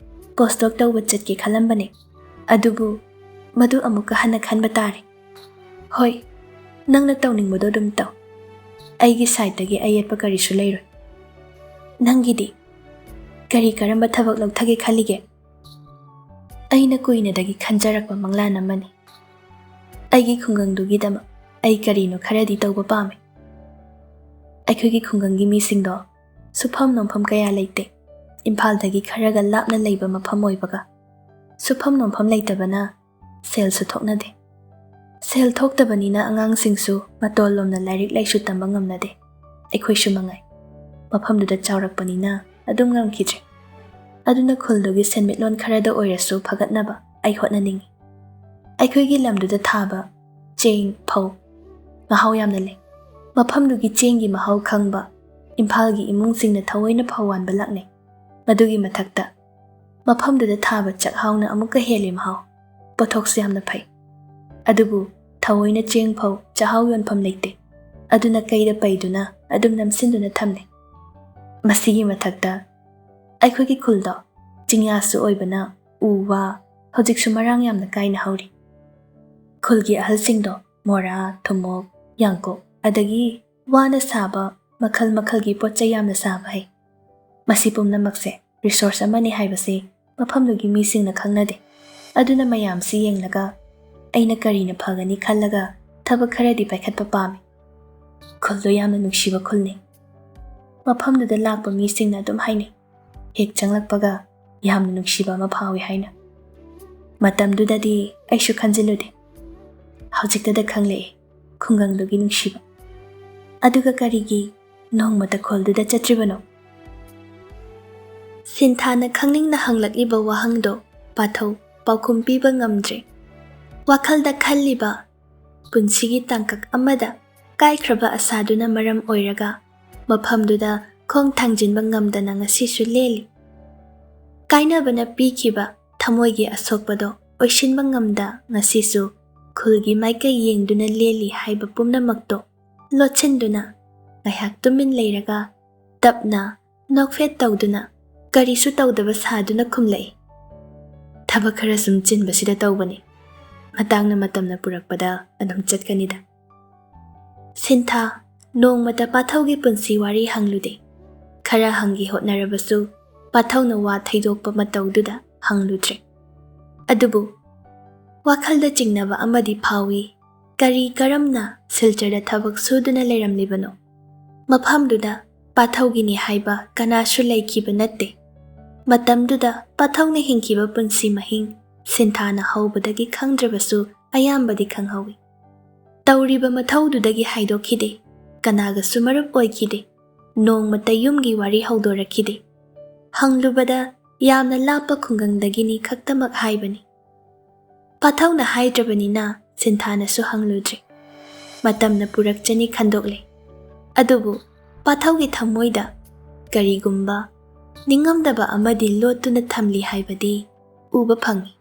ꯄꯣꯁꯇꯣꯛ ꯇꯧꯕ ꯆꯠꯀꯦ ꯈꯜꯂꯝꯕꯅꯦ, ꯑꯗꯨꯕꯨ ꯃꯗꯨ ꯑꯃꯨꯛꯀ ꯍꯟꯅ ꯈꯟꯕ ꯇꯥꯔꯦ꯫ ꯍꯣꯏ, ꯅꯪꯅ ꯇꯧꯅꯤꯡꯕꯗꯣ ꯑꯗꯨꯝ ꯇꯧ꯫ ꯑꯩꯒꯤ ꯁꯥꯏꯠꯇꯒꯤ ꯑꯌꯦꯠꯄ ꯀꯔꯤꯁꯨ ꯂꯩꯔꯣꯏ꯫ ꯅꯪꯒꯤꯗꯤ ꯀꯔꯤ ꯀꯔꯝꯕ ꯊꯕꯛ ꯂꯧꯊꯒꯦ ꯈꯜꯂꯤꯒꯦ? ꯑꯩꯅ ꯀꯨꯏꯅꯗꯒꯤ ꯈꯟꯖꯔꯛꯄ ꯃꯪꯂꯥꯟ ꯑꯃꯅꯤ꯫ ꯑꯩꯒꯤ ꯈꯨꯡꯒꯪꯗꯨꯒꯤꯗꯃꯛ ꯑꯩ ꯀꯔꯤꯅꯣ ꯈꯔꯗꯤ ꯇꯧꯕ ꯄꯥꯝꯃꯤ꯫ ꯑꯩꯈꯣꯏꯒꯤ ꯈꯨꯡꯒꯪꯒꯤ ꯃꯤꯁꯤꯡꯗꯣ ꯁꯨꯐꯝ ꯅꯣꯝꯐꯝ ꯀꯌꯥ ꯂꯩꯇꯦ꯫ ꯏꯝꯐꯥꯜꯗꯒꯤ ꯈꯔꯒ ꯂꯥꯞꯅ ꯂꯩꯕ ꯃꯐꯝ ꯑꯣꯏꯕꯒ ꯁꯨꯐꯝ ꯅꯣꯝꯐꯝ ꯂꯩꯇꯕꯅ ꯁꯦꯜꯁꯨ ꯊꯣꯛꯅꯗꯦ꯫ ꯁꯦꯜ ꯊꯣꯛꯇꯕꯅꯤꯅ ꯑꯉꯥꯡꯁꯤꯡꯁꯨ ꯃꯇꯣꯜ ꯂꯣꯝꯅ ꯂꯥꯏꯔꯤꯛ ꯂꯥꯏꯁꯨ ꯇꯝꯕ ꯉꯝꯅꯗꯦ꯫ ꯑꯩꯈꯣꯏꯁꯨ ꯃꯉꯥꯏ꯫ ꯃꯐꯝꯗꯨꯗ ꯆꯥꯎꯔꯛꯄꯅꯤꯅ ꯑꯗꯨꯝ ꯉꯝꯈꯤꯗ꯭ꯔꯦ꯫ ꯑꯗꯨꯅ ꯈꯨꯜꯗꯨꯒꯤ ꯁꯦꯟꯃꯤꯠꯂꯣꯟ ꯈꯔꯗ ꯑꯣꯏꯔꯁꯨ ꯐꯒꯠꯅꯕ ꯑꯩ ꯍꯣꯠꯅꯅꯤꯡꯏ꯫ ꯑꯩꯈꯣꯏꯒꯤ ꯂꯝꯗꯨꯗ ꯊꯥꯕ ꯆꯦꯡ, ꯐꯧ ꯃꯍꯥꯎ ꯌꯥꯝꯅ ꯂꯩ꯫ ꯃꯐꯝꯗꯨꯒꯤ ꯆꯦꯡꯒꯤ ꯃꯍꯥꯎ ꯈꯪꯕ ꯏꯝꯐꯥꯜꯒꯤ ꯏꯃꯨꯡꯁꯤꯡꯅ ꯊꯑꯣꯏꯅ ꯐꯧ ꯋꯥꯟꯕ ꯂꯥꯛꯅꯩ꯫ ꯃꯗꯨꯒꯤ ꯃꯊꯛꯇ ꯃꯐꯝꯗꯨꯗ ꯊꯥꯕ ꯆꯥꯛꯍꯥꯎꯅ ꯑꯃꯨꯛꯀ ꯍꯦꯜꯂꯤ ꯃꯍꯥꯎ꯫ ꯄꯣꯠꯊꯣꯛꯁꯨ ꯌꯥꯝꯅ ꯐꯩ꯫ ꯑꯗꯨꯕꯨ ꯊꯑꯣꯏꯅ ꯆꯦꯡ ꯐꯧ ꯆꯥꯛꯍꯥꯎ ꯌꯣꯟꯐꯝ ꯂꯩꯇꯦ꯫ ꯑꯗꯨꯅ ꯀꯩꯗ ꯄꯩꯗꯨꯅ ꯑꯗꯨꯝ ꯅꯝꯁꯤꯟꯗꯨꯅ ꯊꯝꯂꯦ꯫ ꯃꯁꯤꯒꯤ ꯃꯊꯛꯇ ꯑꯩꯈꯣꯏꯒꯤ ꯈꯨꯜꯗꯣ ꯆꯤꯡꯌꯥꯁꯨ ꯑꯣꯏꯕꯅ ꯎ ꯋꯥ ꯍꯧꯖꯤꯛꯁꯨ ꯃꯔꯥꯡ ꯌꯥꯝꯅ ꯀꯥꯏꯅ ꯍꯧꯔꯤ꯫ ꯈꯨꯜꯒꯤ ꯑꯍꯜꯁꯤꯡꯗꯣ ꯃꯣꯔꯥ, ꯊꯨꯝꯃꯣꯛ, ꯌꯥꯡꯀꯣꯛ ꯑꯗꯒꯤ ꯋꯥꯅ ꯁꯥꯕ ꯃꯈꯜ ꯃꯈꯜꯒꯤ ꯄꯣꯠ ꯆꯩ ꯌꯥꯝꯅ ꯁꯥꯕ ꯍꯩ꯫ ꯃꯁꯤ ꯄꯨꯝꯅꯃꯛꯁꯦ ꯔꯤꯁꯣꯔꯁ ꯑꯃꯅꯤ ꯍꯥꯏꯕꯁꯤ ꯃꯐꯝꯗꯨꯒꯤ ꯃꯤꯁꯤꯡꯅ ꯈꯪꯅꯗꯦ꯫ ꯑꯗꯨꯅ ꯃꯌꯥꯝꯁꯤ ꯌꯦꯡꯂꯒ ꯑꯩꯅ ꯀꯔꯤꯅ ꯐꯒꯅꯤ ꯈꯜꯂꯒ ꯊꯕꯛ ꯈꯔꯗꯤ ꯄꯥꯏꯈꯠꯄ ꯄꯥꯝꯃꯤ꯫ ꯈꯨꯜꯗꯣ ꯌꯥꯝꯅ ꯅꯨꯡꯁꯤꯕ ꯈꯨꯜꯅꯤ꯫ ꯃꯐꯝꯗꯨꯗ ꯂꯥꯛꯄ ꯃꯤꯁꯤꯡꯅ ꯑꯗꯨꯝ ꯍꯥꯏꯅꯩ, ꯍꯦꯛ ꯆꯪꯂꯛꯄꯒ ꯌꯥꯝꯅ ꯅꯨꯡꯁꯤꯕ ꯑꯃ ꯐꯥꯎꯏ ꯍꯥꯏꯅ꯫ ꯃꯇꯝꯗꯨꯗꯗꯤ ꯑꯩꯁꯨ ꯈꯟꯖꯤꯜꯂꯨꯗꯦ꯫ ꯍꯧꯖꯤꯛꯇꯗ ꯈꯪꯂꯛꯏ ꯈꯨꯡꯒꯪꯗꯨꯒꯤ ꯅꯨꯡꯁꯤꯕ꯫ ꯑꯗꯨꯒ ꯀꯔꯤꯒꯤ ꯅꯣꯡꯃꯇ ꯈꯨꯜꯗꯨꯗ ꯆꯠꯇ꯭ꯔꯤꯕꯅꯣ? ꯁꯤꯟꯊꯥꯅ ꯈꯪꯅꯤꯡꯅ ꯍꯪꯂꯛꯂꯤꯕ ꯋꯥꯍꯪꯗꯣ ꯄꯥꯊꯧ ꯄꯥꯎꯈꯨꯝ ꯄꯤꯕ ꯉꯝꯗ꯭ꯔꯦ꯫ ꯋꯥꯈꯜꯗ ꯈꯜꯂꯤꯕ ꯄꯨꯟꯁꯤꯒꯤ ꯇꯥꯡꯀꯛ ꯑꯃꯗ ꯀꯥꯏꯈ꯭ꯔꯕ ꯑꯁꯥꯗꯨꯅ ꯃꯔꯝ ꯑꯣꯏꯔꯒ ꯃꯐꯝꯗꯨꯗ ꯈꯣꯡ ꯊꯥꯡꯖꯤꯟꯕ ꯉꯝꯗꯅ ꯉꯁꯤꯁꯨ ꯂꯦꯜꯂꯤ꯫ ꯀꯥꯏꯅꯕꯅ ꯄꯤꯈꯤꯕ ꯊꯃꯣꯏꯒꯤ ꯑꯁꯣꯛꯄꯗꯣ ꯑꯣꯏꯁꯤꯟꯕ ꯉꯝꯗ ꯉꯁꯤꯁꯨ ꯈꯨꯜꯒꯤ ꯃꯥꯏꯀꯩ ꯌꯦꯡꯗꯨꯅ ꯂꯦꯜꯂꯤ ꯍꯥꯏꯕ ꯄꯨꯝꯅꯃꯛꯇꯣ ꯂꯣꯠꯁꯤꯟꯗꯨꯅ ꯉꯥꯏꯍꯥꯛ ꯇꯨꯃꯤꯟ ꯂꯩꯔꯒ ꯇꯞꯅ ꯅꯣꯛꯐꯦꯠ ꯇꯧꯗꯨꯅ ꯀꯔꯤꯁꯨ ꯇꯧꯗꯕ ꯁꯥꯗꯨꯅ ꯈꯨꯝꯂꯛꯏ꯫ "ꯊꯕꯛ ꯈꯔ ꯁꯨꯝ ꯆꯤꯟꯕꯁꯤꯗ ꯇꯧꯕꯅꯤ꯫ ꯃꯇꯥꯡꯅ ꯃꯇꯝꯅ ꯄꯨꯔꯛꯄꯗ ꯑꯗꯨꯝ ꯆꯠꯀꯅꯤꯗ꯫" ꯁꯤꯟꯊꯥ ꯅꯣꯡꯃꯇ ꯄꯥꯊꯧꯒꯤ ꯄꯨꯟꯁꯤ ꯋꯥꯔꯤ ꯍꯪꯂꯨꯗꯦ꯫ ꯈꯔ ꯍꯪꯒꯦ ꯍꯣꯠꯅꯔꯕꯁꯨ ꯄꯥꯊꯧꯅ ꯋꯥ ꯊꯩꯗꯣꯛꯄ ꯃꯇꯧꯗꯨꯗ ꯍꯪꯂꯨꯗ꯭ꯔꯦ꯫ ꯑꯗꯨꯕꯨ ꯋꯥꯈꯜꯗ ꯆꯤꯡꯅꯕ ꯑꯃꯗꯤ ꯐꯥꯎꯏ꯫ ꯀꯔꯤ ꯀꯔꯝꯅ ꯁꯤꯜꯆꯔꯗ ꯊꯕꯛ ꯁꯨꯗꯨꯅ ꯂꯩꯔꯝꯂꯤꯕꯅꯣ? ꯃꯐꯝꯗꯨꯗ ꯄꯥꯊꯧꯒꯤꯅꯤ ꯍꯥꯏꯕ ꯀꯅꯥꯁꯨ ꯂꯩꯈꯤꯕ ꯅꯠꯇꯦ꯫ ꯃꯇꯝꯗꯨꯗ ꯄꯥꯊꯧꯅ ꯍꯤꯡꯈꯤꯕ ꯄꯨꯟꯁꯤ ꯃꯍꯤꯡ ꯁꯤꯟꯊꯥꯅ ꯍꯧꯕꯗꯒꯤ ꯈꯪꯗ꯭ꯔꯕꯁꯨ ꯑꯌꯥꯝꯕꯗꯤ ꯈꯪꯍꯧꯏ꯫ ꯇꯧꯔꯤꯕ ꯃꯊꯧꯗꯨꯗꯒꯤ ꯍꯥꯏꯗꯣꯛꯈꯤꯗꯦ, ꯀꯅꯥꯒꯁꯨ ꯃꯔꯨꯞ ꯑꯣꯏꯈꯤꯗꯦ, ꯅꯣꯡꯃꯇ ꯌꯨꯝꯒꯤ ꯋꯥꯔꯤ ꯍꯧꯗꯣꯔꯛꯈꯤꯗꯦ꯫ ꯍꯪꯂꯨꯕꯗ ꯌꯥꯝꯅ ꯂꯥꯞꯄ ꯈꯨꯡꯒꯪꯗꯒꯤꯅꯤ ꯈꯛꯇꯃꯛ ꯍꯥꯏꯕꯅꯤ꯫ ꯄꯥꯊꯧꯅ ꯍꯥꯏꯗ꯭ꯔꯕꯅꯤꯅ ꯁꯤꯟꯊꯥꯅꯁꯨ ꯍꯪꯂꯨꯗ꯭ꯔꯦ꯫ ꯃꯇꯝꯅ ꯄꯨꯔꯛꯆꯅꯤ ꯈꯟꯗꯣꯛꯂꯦ꯫ ꯑꯗꯨꯕꯨ ꯄꯥꯊꯧꯒꯤ ꯊꯃꯣꯏꯗ ꯀꯔꯤꯒꯨꯝꯕ ꯅꯤꯡꯉꯝꯗꯕ ꯑꯃꯗꯤ ꯂꯣꯠꯇꯨꯅ ꯊꯝꯂꯤ ꯍꯥꯏꯕꯗꯤ ꯎꯕ ꯐꯪꯏ꯫